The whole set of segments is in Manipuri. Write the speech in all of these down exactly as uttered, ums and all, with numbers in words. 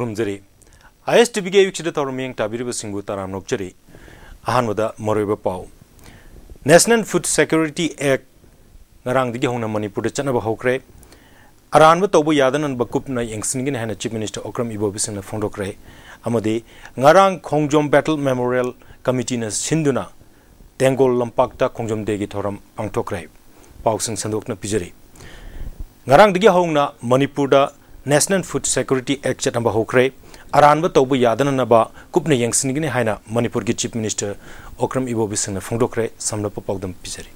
ꯈꯨꯔꯨꯝꯖꯔꯤ꯫ ꯑꯥꯏ ꯑꯦꯁ ꯇꯤ ꯚꯤꯒꯤ ꯑꯌꯨꯛꯁꯤꯗ ꯊꯧꯔꯝ ꯃꯤꯠꯌꯦꯡ ꯇꯥꯕꯤꯔꯤꯕꯁꯤꯡꯕꯨ ꯇꯔꯥꯝꯅ ꯑꯣꯛꯆꯔꯤ꯫ ꯑꯍꯥꯟꯕꯗ ꯃꯔꯨꯑꯣꯏꯕ ꯄꯥꯎ꯫ National Food Security Act ꯉꯔꯥꯡꯗꯒꯤ ꯍꯧꯅ ꯃꯅꯤꯄꯨꯔꯗ ꯆꯠꯅꯕ ꯍꯧꯈ꯭ꯔꯦ꯫ ꯑꯔꯥꯟꯕ ꯇꯧꯕ ꯌꯥꯗꯅꯅꯕ ꯀꯨꯞꯅ ꯌꯦꯡꯁꯤꯟꯒꯅꯤ ꯍꯥꯏꯅ Chief Minister ꯑꯣꯀ꯭ꯔꯝ ꯏꯕꯣꯕꯤ ꯁꯤꯡꯅ ꯐꯣꯡꯗꯣꯛꯈ꯭ꯔꯦ꯫ ꯑꯃꯗꯤ ꯉꯔꯥꯡ ꯈꯣꯡꯖꯣꯝ Battle Memorial Committeeꯅ ꯁꯤꯟꯗꯨꯅ ꯇꯦꯡꯒꯣꯜ ꯂꯝꯄꯥꯛꯇ ꯈꯣꯡꯖꯣꯝ Dayꯒꯤ ꯊꯧꯔꯝ ꯄꯥꯡꯊꯣꯛꯈ꯭ꯔꯦ꯫ ꯄꯥꯎꯁꯤꯡ ꯁꯟꯗꯣꯛꯅ ꯄꯤꯖꯔꯤ꯫ ꯉꯔꯥꯡꯗꯒꯤ ꯍꯧꯅ ꯃꯅꯤꯄꯨꯔꯗ National Food Security Act ꯆꯠꯅꯕ ꯍꯧꯈ꯭ꯔꯦ꯫ ꯑꯔꯥꯟꯕ ꯇꯧꯕ ꯌꯥꯗꯅꯅꯕ ꯀꯨꯞꯅ ꯌꯦꯡꯁꯤꯟꯒꯅꯤ ꯍꯥꯏꯅ ꯃꯅꯤꯄꯨꯔꯒꯤ Chief Minister ꯑꯣꯀ꯭ꯔꯝ ꯏꯕꯣꯕꯤ ꯁꯤꯡꯅ ꯐꯣꯡꯗꯣꯛꯈ꯭ꯔꯦ꯫ ꯁꯝꯂꯞꯄ ꯄꯥꯎꯗꯝ ꯄꯤꯖꯔꯤ꯫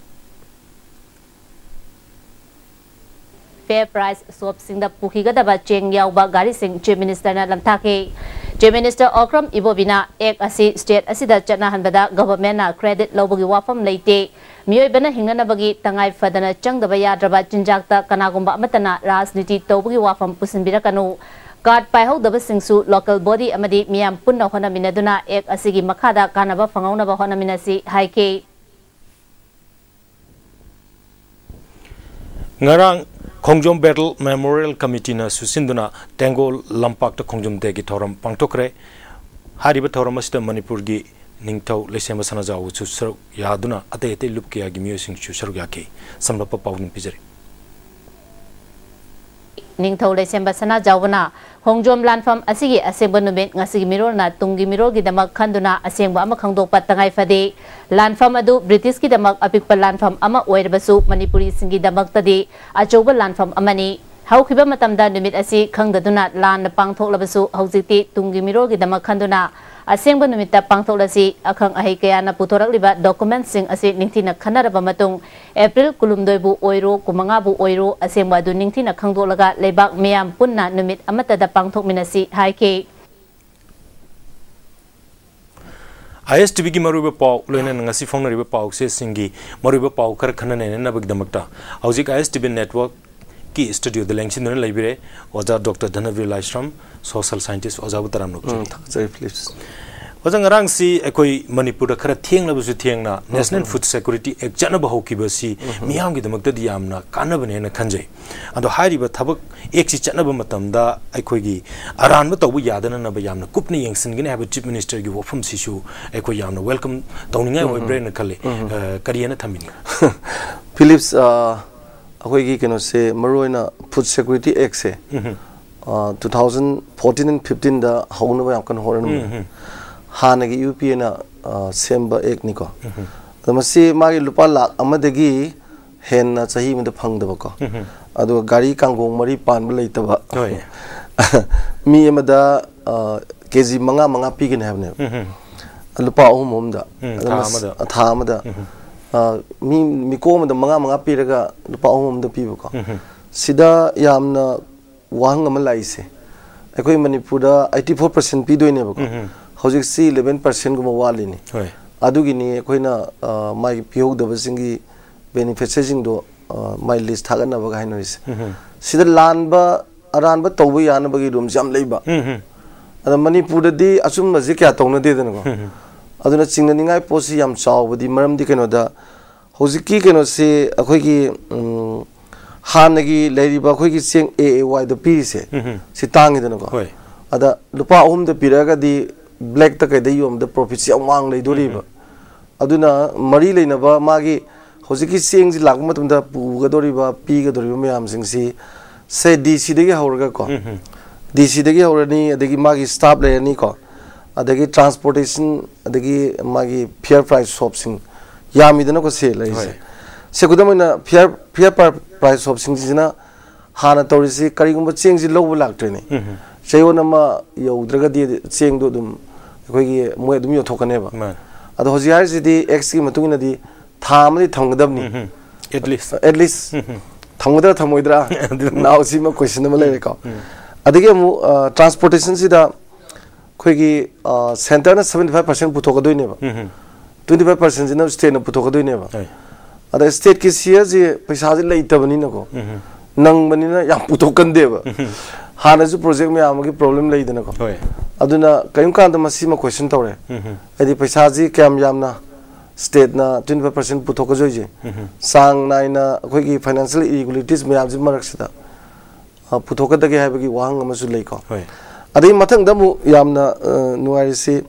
Fair price shopꯁꯤꯡꯗ ꯄꯨꯈꯤꯒꯗꯕ ꯆꯦꯡ ꯌꯥꯎꯕ ꯒꯥꯔꯤꯁꯤꯡ Chief Ministerꯅ ꯂꯝꯊꯥꯈꯤ꯫ Chief Minister Okram ꯏꯕꯣꯕꯤꯅ Act ꯑꯁꯤ state ꯑꯁꯤꯗ ꯆꯠꯅꯍꯟꯕꯗ governmentꯅ credit ꯂꯧꯕꯒꯤ ꯋꯥꯐꯝ ꯂꯩꯇꯦ꯫ ꯃꯤꯑꯣꯏꯕꯅ ꯍꯤꯡꯅꯅꯕꯒꯤ ꯇꯉꯥꯏ ꯐꯗꯅ ꯆꯪꯗꯕ ꯌꯥꯗ꯭ꯔꯕ ꯆꯤꯟꯖꯥꯛꯇ ꯀꯅꯥꯒꯨꯝꯕ ꯑꯃꯠꯇꯅ ꯔꯥꯖꯅꯤꯇꯤ ꯇꯧꯕꯒꯤ ꯋꯥꯐꯝ ꯄꯨꯁꯤꯟꯕꯤꯔꯛꯀꯅꯨ꯫ Card ꯄꯥꯏꯍꯧꯗꯕꯁꯤꯡꯁꯨ local body ꯑꯃꯗꯤ ꯃꯤꯌꯥꯝ ꯄꯨꯟꯅ ꯍꯣꯠꯅꯃꯤꯟꯅꯗꯨꯅ Act ꯑꯁꯤꯒꯤ ꯃꯈꯥꯗ ꯀꯥꯟꯅꯕ ꯐꯪꯍꯧꯅꯕ ꯍꯣꯠꯅꯃꯤꯟꯅꯁꯤ ꯍꯥꯏꯈꯤ꯫ ꯉꯔꯥꯡ ꯈꯣꯡꯖꯣꯝ Battle Memorial Committeeꯅ ꯁꯨꯁꯤꯟꯗꯨꯅ ꯇꯦꯡꯒꯣꯜ ꯂꯝꯄꯥꯛꯇ ꯈꯣꯡꯖꯣꯝ Dayꯒꯤ ꯊꯧꯔꯝ ꯄꯥꯡꯊꯣꯛꯈ꯭ꯔꯦ꯫ ꯍꯥꯏꯔꯤꯕ ꯊꯧꯔꯝ ꯑꯁꯤꯗ ꯃꯅꯤꯄꯨꯔꯒꯤ ꯅꯤꯡꯊꯧ ꯂꯩꯁꯦꯝꯕ ꯁꯅꯥꯖꯥꯎꯕꯁꯨ ꯁꯔꯨꯛ ꯌꯥꯗꯨꯅ ꯑꯇꯩ ꯑꯇꯩ ꯂꯨꯞ ꯀꯌꯥꯒꯤ ꯃꯤꯑꯣꯏꯁꯤꯡꯁꯨ ꯁꯔꯨꯛ ꯌꯥꯈꯤ꯫ ꯁꯝꯂꯞꯄ ꯄꯥꯎꯗꯝ ꯄꯤꯖꯔꯤ꯫ ꯅꯤꯡꯊꯧ ꯂꯩꯁꯦꯝꯕ ꯁꯅꯥꯖꯥꯎꯕꯅ ꯈꯣꯡꯖꯣꯝ ꯂꯥꯟꯐꯝ ꯑꯁꯤꯒꯤ ꯑꯁꯦꯡꯕ ꯅꯨꯃꯤꯠ ꯉꯁꯤꯒꯤ ꯃꯤꯔꯣꯜꯅ ꯇꯨꯡꯒꯤ ꯃꯤꯔꯣꯜꯒꯤꯗꯃꯛ ꯈꯟꯗꯨꯅ ꯑꯁꯦꯡꯕ ꯑꯃ ꯈꯪꯗꯣꯛꯄ ꯇꯉꯥꯏ ꯐꯗꯦ꯫ ꯂꯥꯟꯐꯝ ꯑꯗꯨ ꯕ꯭ꯔꯤꯇꯤꯁꯀꯤꯗꯃꯛ ꯑꯄꯤꯛꯄ ꯂꯥꯟꯐꯝ ꯑꯃ ꯑꯣꯏꯔꯕꯁꯨ ꯃꯅꯤꯄꯨꯔꯤꯁꯤꯡꯒꯤꯗꯃꯛꯇꯗꯤ ꯑꯆꯧꯕ ꯂꯥꯟꯐꯝ ꯑꯃꯅꯤ꯫ ꯍꯧꯈꯤꯕ ꯃꯇꯝꯗ ꯅꯨꯃꯤꯠ ꯑꯁꯤ ꯈꯪꯗꯗꯨꯅ ꯂꯥꯟꯅ ꯄꯥꯡꯊꯣꯛꯂꯕꯁꯨ ꯍꯧꯖꯤꯛꯇꯤ ꯇꯨꯡꯒꯤ ꯃꯤꯔꯣꯜꯒꯤꯗꯃꯛ ꯈꯟꯗꯨꯅ ꯑꯁꯦꯡꯕ ꯅꯨꯃꯤꯠꯇ ꯄꯥꯡꯊꯣꯛꯂꯁꯤ꯫ ꯑꯈꯪ ꯑꯍꯩ ꯀꯌꯥꯅ ꯄꯨꯊꯣꯔꯛꯂꯤꯕ documentꯁꯤꯡ ꯑꯁꯤ ꯅꯤꯡꯊꯤꯅ ꯈꯟꯅꯔꯕ ꯃꯇꯨꯡ April ꯀꯨꯟꯍꯨꯝꯗꯣꯏꯕꯨ ꯑꯣꯏꯔꯣ, ꯀꯨꯟꯃꯉꯥꯕꯨ ꯑꯣꯏꯔꯣ, ꯑꯁꯦꯡꯕ ꯑꯗꯨ ꯅꯤꯡꯊꯤꯅ ꯈꯪꯗꯣꯛꯂꯒ ꯂꯩꯕꯥꯛ ꯃꯤꯌꯥꯝ ꯄꯨꯟꯅ ꯅꯨꯃꯤꯠ ꯑꯃꯠꯇꯗ ꯄꯥꯡꯊꯣꯛꯃꯤꯟꯅꯁꯤ ꯍꯥꯏꯈꯤ꯫ ꯑꯥꯏ ꯑꯦꯁ ꯇꯤ ꯚꯤꯒꯤ ꯃꯔꯨꯑꯣꯏꯕ ꯄꯥꯎ, ꯂꯣꯏꯅꯅ ꯉꯁꯤ ꯐꯣꯡꯅꯔꯤꯕ ꯄꯥꯎꯆꯦꯁꯤꯡꯒꯤ ꯃꯔꯨꯑꯣꯏꯕ ꯄꯥꯎ ꯈꯔ ꯈꯟꯅ ꯅꯩꯅꯅꯕꯒꯤꯗꯃꯛꯇ ꯍꯧꯖꯤꯛ ꯑꯥꯏ ꯑꯦꯁ ꯇꯤ ꯚꯤ networkꯀꯤ studioꯗ ꯂꯦꯡꯁꯤꯟꯗꯨꯅ ꯂꯩꯕꯤꯔꯦ ꯑꯣꯖꯥ ꯗꯣꯛꯇꯔ ꯙꯅꯕꯤꯔ ꯂꯥꯏꯁ꯭ꯔꯝ, social scientist꯫ ꯑꯣꯖꯥꯕꯨ ꯇꯔꯥꯝꯅ ꯑꯣꯛꯆꯔꯤ꯫ ꯎꯝ, ꯊꯥꯒꯠꯆꯔꯤ, please꯫ ꯑꯣꯖꯥ, ꯉꯔꯥꯡꯁꯤ ꯑꯩꯈꯣꯏ ꯃꯅꯤꯄꯨꯔꯗ ꯈꯔ ꯊꯦꯡꯂꯕꯁꯨ ꯊꯦꯡꯅ National Food Security Act ꯆꯠꯅꯕ ꯍꯧꯈꯤꯕꯁꯤ ꯃꯤꯌꯥꯝꯒꯤꯗꯃꯛꯇꯗꯤ ꯌꯥꯝꯅ ꯀꯥꯟꯅꯕꯅꯦꯅ ꯈꯟꯖꯩ꯫ ꯑꯗꯣ ꯍꯥꯏꯔꯤꯕ ꯊꯕꯛ ꯑꯦꯛꯁꯤ ꯆꯠꯅꯕ ꯃꯇꯝꯗ ꯑꯩꯈꯣꯏꯒꯤ ꯑꯔꯥꯟꯕ ꯇꯧꯕ ꯌꯥꯗꯅꯅꯕ ꯌꯥꯝꯅ ꯀꯨꯞꯅ ꯌꯦꯡꯁꯤꯟꯒꯅꯤ ꯍꯥꯏꯕ Chief Ministerꯒꯤ ꯋꯥꯐꯝꯁꯤꯁꯨ ꯑꯩꯈꯣꯏ ꯌꯥꯝꯅ welcome ꯇꯧꯅꯤꯡꯉꯥꯏ ꯑꯣꯏꯕ꯭ꯔꯥꯅ ꯈꯜꯂꯤ꯫ ꯑ, ꯀꯔꯤ ꯍꯥꯏꯅ ꯊꯝꯕꯤꯅꯤ? Philips, ꯑ, ꯑꯩꯈꯣꯏꯒꯤ ꯀꯩꯅꯣꯁꯦ, ꯃꯔꯨꯑꯣꯏꯅ Food Security Actꯁꯦ, ꯑ, two thousand fourteen and fifteenꯗ ꯍꯧꯅꯕ ꯌꯥꯝ ꯀꯟꯅ ꯍꯣꯠꯅꯔꯝꯃꯤ꯫ ꯍꯥꯟꯅꯒꯤ UPAꯅ, ꯑ, ꯁꯦꯝꯕ actꯅꯤꯀꯣ꯫ ꯑꯗꯣ ꯃꯁꯤ ꯃꯥꯒꯤ ꯂꯨꯄꯥ ꯂꯥꯈ ꯑꯃꯗꯒꯤ ꯍꯦꯟꯅ ꯆꯍꯤ ꯑꯃꯗ ꯐꯪꯗꯕꯀꯣ꯫ ꯑꯗꯨꯒ ꯒꯥꯔꯤ ꯀꯥꯡꯒꯣꯡ ꯃꯔꯤ ꯄꯥꯟꯕ ꯂꯩꯇꯕ꯫ ꯍꯣꯏ꯫ ꯃꯤ ꯑꯃꯗ, ꯑ, KG ꯃꯉꯥ ꯃꯉꯥ ꯄꯤꯒꯅꯤ ꯍꯥꯏꯕꯅꯦꯕ꯫ ꯂꯨꯄꯥ ꯑꯍꯨꯝ ꯑꯍꯨꯝꯗ꯫ ꯎꯝ, ꯑꯗ ꯊꯥ ꯃꯁ-, ꯑꯃꯗ꯫ ꯊꯥ ꯑꯃꯗ꯫ ꯑ, ꯃꯤ ꯃꯤꯀꯣꯛ ꯑꯃꯗ ꯃꯉꯥ ꯃꯉꯥ ꯄꯤꯔꯒ ꯂꯨꯄꯥ ꯑꯍꯨꯝ ꯑꯍꯨꯝꯗ ꯄꯤꯕꯀꯣ꯫ ꯁꯤꯗ ꯌꯥꯝꯅ ꯋꯥꯍꯪ ꯑꯃ ꯂꯥꯛꯏꯁꯦ, ꯑꯩꯈꯣꯏ ꯃꯅꯤꯄꯨꯔꯗ eighty four percent ꯄꯤꯗꯣꯏꯅꯦꯕꯀꯣ꯫ ꯍꯧꯖꯤꯛꯁꯤ eleven percentꯒꯨꯝꯕ ꯋꯥꯠꯂꯤꯅꯤ꯫ ꯍꯣꯏ꯫ ꯑꯗꯨꯒꯤꯅꯤ ꯑꯩꯈꯣꯏꯅ, ꯑ, ꯃꯥꯒꯤ ꯄꯤꯍꯧꯗꯕꯁꯤꯡꯒꯤ beneficiaryꯁꯤꯡꯗꯣ, ꯑ, ꯃꯥꯏ list ꯊꯥꯒꯠꯅꯕꯒ ꯍꯥꯏꯅꯔꯤꯁꯦ꯫ ꯁꯤꯗ ꯂꯥꯟꯕ, ꯑꯔꯥꯟꯕ ꯇꯧꯕ ꯌꯥꯅꯕꯒꯤ roomꯁꯦ ꯌꯥꯝ ꯂꯩꯕ꯫ ꯑꯗ ꯃꯅꯤꯄꯨꯔꯗꯗꯤ ꯑꯆꯨꯝꯕꯁꯦ ꯀꯌꯥ ꯇꯧꯅꯗꯦꯗꯅꯀꯣ꯫ ꯑꯗꯨꯅ ꯆꯤꯡꯅꯅꯤꯡꯉꯥꯏ ꯄꯣꯠꯁꯤ ꯌꯥꯝ ꯆꯥꯎꯕꯗꯤ, ꯃꯔꯝꯗꯤ ꯀꯩꯅꯣꯗ, ꯍꯧꯖꯤꯛꯀꯤ ꯀꯩꯅꯣꯁꯤ ꯑꯩꯈꯣꯏꯒꯤ, ꯎꯝ, ꯍꯥꯟꯅꯒꯤ ꯂꯩꯔꯤꯕ ꯑꯩꯈꯣꯏꯒꯤ ꯆꯦꯡ AAYꯗ ꯄꯤꯔꯤꯁꯦ, ꯁꯤ ꯇꯥꯡꯉꯤꯗꯅꯀꯣ꯫ ꯍꯣꯏ꯫ ꯑꯗ ꯂꯨꯄꯥ ꯑꯍꯨꯝꯗ ꯄꯤꯔꯛꯑꯒꯗꯤ blackꯇ ꯀꯩꯗ ꯌꯣꯟꯕꯗ profitꯁꯤ ꯌꯥꯝ ꯋꯥꯡ ꯂꯩꯗꯣꯔꯤꯕ꯫ ꯑꯗꯨꯅ ꯃꯔꯤ ꯂꯩꯅꯕ ꯃꯥꯒꯤ ꯍꯧꯖꯤꯛꯀꯤ ꯆꯦꯡꯁꯤ ꯂꯥꯛꯄ ꯃꯇꯝꯗ ꯄꯨꯒꯗꯧꯔꯤꯕ, ꯄꯤꯒꯗꯧꯔꯤꯕ ꯃꯌꯥꯝꯁꯤꯡꯁꯤ, say, DCꯗꯒꯤ ꯍꯧꯔꯒꯀꯣ, DCꯗꯒꯤ ꯍꯧꯔꯅꯤ, ꯑꯗꯒꯤ ꯃꯥꯒꯤ staff ꯂꯩꯔꯅꯤꯀꯣ, ꯑꯗꯒꯤ transportation, ꯑꯗꯒꯤ ꯃꯥꯒꯤ fair price shopꯁꯤꯡ ꯌꯥꯝꯃꯤꯗꯅꯀꯣ ꯁꯦ ꯂꯩꯔꯤꯁꯦ꯫ ꯍꯣꯏ꯫ ꯁꯦ ꯈꯨꯗꯝ ꯑꯣꯏꯅ fair, fair pri-, price shopꯁꯤꯡꯁꯤꯅ ꯍꯥꯟꯅ ꯇꯧꯔꯤꯁꯤ ꯀꯔꯤꯒꯨꯝꯕ ꯆꯦꯡꯁꯤ ꯂꯧꯕ ꯂꯥꯛꯇ꯭ꯔꯦꯅꯦ, ꯆꯌꯣꯜ ꯑꯃ ꯌꯧꯗ꯭ꯔꯒꯗꯤ ꯆꯦꯡꯗꯣ ꯑꯗꯨꯝ ꯑꯩꯈꯣꯏꯒꯤ ꯃꯣꯏ ꯑꯗꯨꯝ ꯌꯣꯟꯊꯣꯛꯀꯅꯦꯕ꯫ ꯃꯥꯅꯤ꯫ ꯑꯗꯣ ꯍꯧꯖꯤꯛ ꯍꯥꯏꯔꯤꯁꯤꯗꯤ actꯁꯀꯤ ꯃꯇꯨꯡ ꯏꯟꯅꯗꯤ ꯊꯥ ꯑꯃꯗꯤ ꯊꯝꯒꯗꯕꯅꯤ꯫ At least꯫ At least꯫ ꯊꯝꯒꯗ꯭ꯔꯥ ꯊꯝꯃꯣꯏꯗ꯭ꯔꯥ? ꯑꯗꯨ ꯅꯥꯎꯁꯤꯃ question ꯑꯃ ꯂꯩꯔꯦꯀꯣ꯫ ꯑꯗꯒꯤ ꯑꯃꯨꯛ, ꯑ, transportationꯁꯤꯗ ꯑꯩꯈꯣꯏꯒꯤ, ꯑ, centreꯅ seventy five percent ꯄꯨꯊꯣꯛꯀꯗꯣꯏꯅꯦꯕ꯫ Twenty five percentꯁꯤꯅ stateꯅ ꯄꯨꯊꯣꯛꯀꯗꯣꯏꯅꯦꯕ꯫ ꯍꯣꯏ꯫ ꯑꯗ stateꯀꯤ shareꯁꯤ ꯄꯩꯁꯥꯁꯤ ꯂꯩꯇꯕꯅꯤꯅꯀꯣ, ꯅꯪꯕꯅꯤꯅ ꯌꯥꯝ ꯄꯨꯊꯣꯛꯀꯟꯗꯦꯕ꯫ ꯍꯥꯟꯅꯁꯨ project ꯃꯌꯥꯝ ꯑꯃꯒꯤ problem ꯂꯩꯗꯅꯀꯣ꯫ ꯍꯣꯏ꯫ ꯑꯗꯨꯅ ꯀꯔꯤꯒꯨꯝꯕ ꯀꯥꯟꯗ ꯃꯁꯤꯃ ꯀꯣꯏꯁꯟ ꯇꯧꯔꯦ꯫ ꯎꯝ ꯍꯝ꯫ ꯍꯥꯏꯗꯤ ꯄꯩꯁꯥꯁꯤ ꯀꯌꯥꯝ ꯌꯥꯝꯅ ꯁ꯭ꯇꯦꯠꯅ ꯇ꯭ꯋꯦꯟꯇꯤ ꯐꯥꯏꯚ ꯄꯥꯔꯁꯦꯟ ꯄꯨꯊꯣꯛꯀꯗꯣꯏꯁꯦ, ꯎꯝ ꯍꯝ꯫ ꯆꯥꯡ ꯅꯥꯏꯅ ꯑꯩꯈꯣꯏꯒꯤ ꯐꯥꯏꯅꯥꯟꯁꯤꯌꯦꯜ ꯏꯔꯤꯒꯨꯂꯔꯤꯇꯤꯁ ꯃꯌꯥꯝꯁꯤ ꯃꯔꯛꯁꯤꯗ, ꯑ, ꯄꯨꯊꯣꯛꯀꯗꯒꯦ ꯍꯥꯏꯕꯒꯤ ꯋꯥꯍꯪ ꯑꯃꯁꯨ ꯂꯩꯀꯣ꯫ ꯍꯣꯏ꯫ ꯑꯗꯩ ꯃꯊꯪꯗ ꯑꯃꯨꯛ ꯌꯥꯝꯅ, ꯑ, ꯅꯨꯡꯉꯥꯏꯔꯤꯁꯤ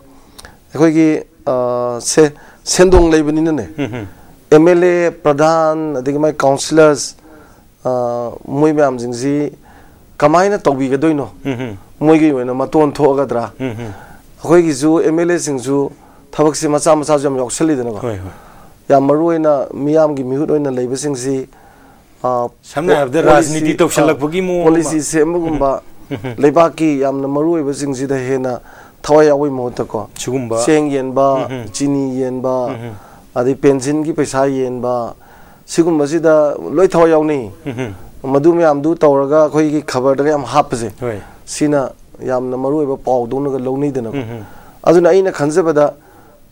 ꯑꯩꯈꯣꯏꯒꯤ, ꯑ, ꯁꯦ-, ꯁꯦꯟꯗꯣꯡ ꯂꯩꯕꯅꯤꯅꯅꯦ, ꯎꯝ ꯍꯝ꯫ ꯑꯦꯝ ꯑꯦꯜ ꯑꯦ, ꯄ꯭ꯔꯙꯥꯟ, ꯑꯗꯒꯤ ꯃꯥꯏ ꯀꯥꯎꯟꯁꯤꯂꯔꯁ, ꯑ, ꯃꯣꯏ ꯃꯌꯥꯝꯁꯤꯡꯁꯤ ꯀꯃꯥꯏꯅ ꯇꯧꯕꯤꯒꯗꯣꯏꯅꯣ? ꯎꯝ ꯍꯝ꯫ ꯃꯣꯏꯒꯤ ꯑꯣꯏꯅ ꯃꯇꯣꯟ ꯊꯣꯛꯑꯒꯗ꯭ꯔꯥ? ꯎꯝ ꯍꯝ꯫ ꯑꯩꯈꯣꯏꯒꯤꯁꯨ ꯑꯦꯝ ꯑꯦꯜ ꯑꯦꯁꯤꯡꯁꯨ ꯊꯕꯛꯁꯤ ꯃꯆꯥ ꯃꯆꯥꯁꯨ ꯌꯥꯝ ꯌꯥꯎꯁꯜꯂꯤꯗꯅꯀꯣ꯫ ꯍꯣꯏ, ꯍꯣꯏ꯫ ꯌꯥꯝ ꯃꯔꯨ ꯑꯣꯏꯅ ꯃꯤꯌꯥꯝꯒꯤ ꯃꯤꯍꯨꯠ ꯑꯣꯏꯅ ꯂꯩꯕꯁꯤꯡꯁꯤ, ꯑ, ꯁꯝꯅ ꯍꯥꯏꯔꯕꯗ ꯄꯣꯂꯤꯁꯤ, ꯔꯥꯖꯅꯤꯇꯤ ꯇꯧꯁꯜꯂꯛꯄꯒꯤ ꯑ, ꯃꯑꯣꯡ ꯑꯃ꯫ ꯄꯣꯂꯤꯁꯤ ꯁꯦꯝꯕꯒꯨꯝꯕ, ꯎꯝ ꯍꯝ꯫ ꯂꯩꯕꯥꯛꯀꯤ ꯌꯥꯝꯅ ꯃꯔꯨ ꯑꯣꯏꯕꯁꯤꯡꯁꯤꯗ ꯍꯦꯟꯅ ꯊꯋꯥꯏ ꯌꯥꯎꯕꯒꯤ ꯃꯍꯨꯠꯇꯀꯣ, ꯁꯤꯒꯨꯝꯕ꯫ ꯆꯦꯡ ꯌꯦꯟꯕ, ꯎꯝ ꯍꯝ꯫ ꯆꯤꯅꯤ ꯌꯦꯟꯕ, ꯎꯝ ꯍꯝ꯫ ꯑꯗꯩ ꯄꯦꯟꯁꯤꯟꯒꯤ ꯄꯩꯁꯥ ꯌꯦꯟꯕ, ꯁꯤꯒꯨꯝꯕꯁꯤꯗ ꯂꯣꯏ ꯊꯋꯥꯏ ꯌꯥꯎꯅꯩ꯫ ꯎꯝ ꯍꯝ꯫ ꯃꯗꯨ ꯃꯌꯥꯝꯗꯨ ꯇꯧꯔꯒ ꯑꯩꯈꯣꯏꯒꯤ ꯈꯕꯔꯗꯒ ꯌꯥꯝ ꯍꯥꯞꯄꯁꯦ, ꯍꯣꯏ꯫ ꯁꯤꯅ ꯌꯥꯝꯅ ꯃꯔꯨ ꯑꯣꯏꯕ ꯄꯥꯎꯗꯧꯅꯒ ꯂꯧꯅꯩꯗꯅꯀꯣ꯫ ꯎꯝ ꯍꯝ꯫ ꯑꯗꯨꯅ ꯑꯩꯅ ꯈꯟꯖꯕꯗ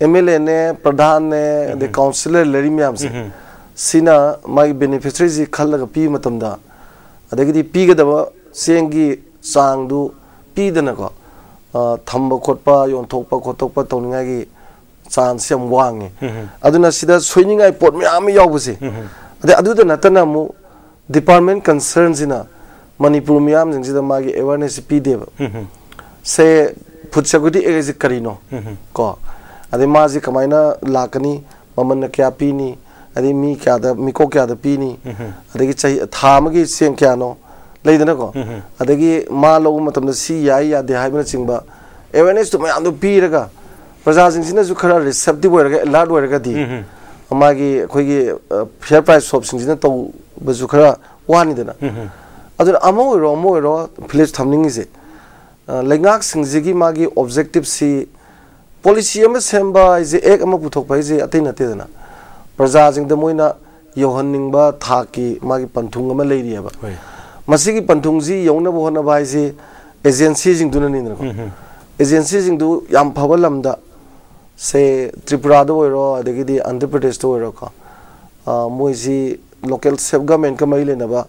ꯑꯦꯝ ꯑꯦꯜ ꯑꯦꯅꯦ, ꯄ꯭ꯔꯙꯥꯟꯅꯦ, ꯑꯗꯩ ꯎꯝ ꯍꯝ꯫ ꯀꯥꯎꯟꯁꯤꯂꯔ ꯂꯩꯔꯤ ꯃꯌꯥꯝꯁꯦ, ꯎꯝ ꯍꯝ꯫ ꯁꯤꯅ ꯃꯥꯒꯤ ꯕꯦꯅꯤꯐꯤꯁꯔꯤꯁꯤ ꯈꯜꯂꯒ ꯄꯤꯕ ꯃꯇꯝꯗ, ꯑꯗꯒꯤꯗꯤ ꯄꯤꯒꯗꯕ ꯆꯦꯡꯒꯤ ꯆꯥꯡꯗꯨ ꯄꯤꯗꯅꯀꯣ, ꯑ, ꯊꯝꯕ ꯈꯣꯠꯄ, ꯌꯣꯟꯊꯣꯛꯄ ꯈꯣꯠꯇꯣꯛꯄ ꯇꯧꯅꯤꯡꯉꯥꯏꯒꯤ ꯆꯥꯟꯁ ꯌꯥꯝ ꯋꯥꯡꯉꯦ꯫ ꯎꯝ ꯍꯝ꯫ ꯑꯗꯨꯅ ꯁꯤꯗ ꯁꯣꯏꯅꯤꯡꯉꯥꯏ ꯄꯣꯠ ꯃꯌꯥꯝ ꯑꯃ ꯌꯥꯎꯕꯁꯦ, ꯎꯝ ꯍꯝ꯫ ꯑꯗꯩ ꯑꯗꯨꯗ ꯅꯠꯇꯅ ꯑꯃꯨꯛ ꯗꯤꯄꯥꯔꯠꯃꯦꯟ ꯀꯟꯁꯔꯟꯁꯤꯅ ꯃꯅꯤꯄꯨꯔ ꯃꯤꯌꯥꯝꯁꯤꯡꯁꯤꯗ ꯃꯥꯒꯤ ꯑꯦꯋꯥꯔꯅꯦꯁꯁꯤ ꯄꯤꯗꯦꯕ꯫ ꯎꯝ ꯍꯝ꯫ ꯁꯦ, ꯐꯨꯗ ꯁꯦꯀ꯭ꯌꯨꯔꯤꯇꯤ ꯑꯦꯛ ꯍꯥꯏꯁꯦ ꯀꯔꯤꯅꯣ? ꯎꯝ ꯍꯝ꯫ ꯀꯣ, ꯑꯗꯩ ꯃꯥꯁꯤ ꯀꯃꯥꯏꯅ ꯂꯥꯛꯀꯅꯤ, ꯃꯃꯜꯅ ꯀꯌꯥ ꯄꯤꯅꯤ, ꯑꯗꯩ ꯃꯤ ꯀꯌꯥꯗ, ꯃꯤꯀꯣꯛ ꯀꯌꯥꯗ ꯄꯤꯅꯤ, ꯎꯝ ꯍꯝ꯫ ꯑꯗꯒꯤ ꯆꯍꯤ, ꯊꯥ ꯑꯃꯒꯤ ꯆꯦꯡ ꯀꯌꯥꯅꯣ, ꯂꯩꯗꯅꯀꯣ? ꯎꯝ ꯍꯝ꯫ ꯑꯗꯒꯤ ꯃꯥ ꯂꯧꯕ ꯃꯇꯝꯗ ꯁꯤ ꯌꯥꯏ ꯌꯥꯗꯦ ꯍꯥꯏꯕꯅꯆꯤꯡꯕ ꯑꯦꯋꯦꯔꯅꯦꯁꯇꯨ ꯃꯌꯥꯝꯗꯣ ꯄꯤꯔꯒ, ꯄ꯭ꯔꯖꯥꯁꯤꯡꯁꯤꯅꯁꯨ ꯈꯔ ꯔꯤꯁꯦꯞꯇꯤꯚ ꯑꯣꯏꯔꯒ, ꯑꯦꯂꯔꯠ ꯑꯣꯏꯔꯒꯗꯤ, ꯎꯝ ꯍꯝ꯫ ꯃꯥꯒꯤ ꯑꯩꯈꯣꯏꯒꯤ, ꯑ, ꯐꯤꯌꯔ ꯄ꯭ꯔꯥꯏꯁ ꯁꯣꯞꯁꯤꯡꯁꯤꯅ ꯇꯧꯕꯁꯨ ꯈꯔ ꯋꯥꯅꯤꯗꯅ꯫ ꯎꯝ ꯍꯝ꯫ ꯑꯗꯨꯅ ꯑꯃ ꯑꯣꯏꯔꯣ, ꯑꯃ ꯑꯣꯏꯔꯣ, ꯐꯤꯂꯤꯞꯁ ꯊꯝꯅꯤꯡꯉꯤꯁꯦ, ꯑ, ꯂꯩꯉꯥꯛꯁꯤꯡꯁꯤꯒꯤ ꯃꯥꯒꯤ ꯑꯣꯕꯖꯦꯛꯇꯤꯞꯁꯤ, ꯄꯣꯂꯤꯁꯤ ꯑꯃ ꯁꯦꯝꯕ ꯍꯥꯏꯁꯦ, ꯑꯦꯛ ꯑꯃ ꯄꯨꯊꯣꯛꯄ ꯍꯥꯏꯁꯦ ꯑꯇꯩ ꯅꯠꯇꯦꯗꯅ, ꯄ꯭ꯔꯖꯥꯁꯤꯡꯗ ꯃꯣꯏꯅ ꯌꯧꯍꯟꯅꯤꯡꯕ ꯊꯥꯛꯀꯤ ꯃꯥꯒꯤ ꯄꯟꯊꯨꯡ ꯑꯃ ꯂꯩꯔꯤꯑꯕ꯫ ꯍꯣꯏ꯫ ꯃꯁꯤꯒꯤ ꯄꯟꯊꯨꯡꯁꯤ ꯌꯧꯅꯕ ꯍꯣꯠꯅꯕ ꯍꯥꯏꯁꯦ ꯑꯦꯖꯦꯟꯁꯤꯁꯤꯡꯗꯨꯅꯅꯤꯗꯅꯀꯣ꯫ ꯎꯝ ꯍꯝ꯫ ꯑꯦꯖꯦꯟꯁꯤꯁꯤꯡꯗꯨ ꯌꯥꯝ ꯐꯕ ꯂꯝꯗ, ꯁꯦ, ꯇ꯭ꯔꯤꯄꯨꯔꯥꯗ ꯑꯣꯏꯔꯣ, ꯑꯗꯒꯤꯗꯤ ꯑꯟꯙ꯭ꯔ ꯄ꯭ꯔꯗꯦꯁꯇ ꯑꯣꯏꯔꯣꯀꯣ, ꯑ, ꯃꯣꯏꯁꯤ ꯂꯣꯀꯦꯜ ꯁꯦꯜꯐ ꯒꯚꯔꯟꯃꯦꯟꯠꯀ ꯃꯔꯤ ꯂꯩꯅꯕ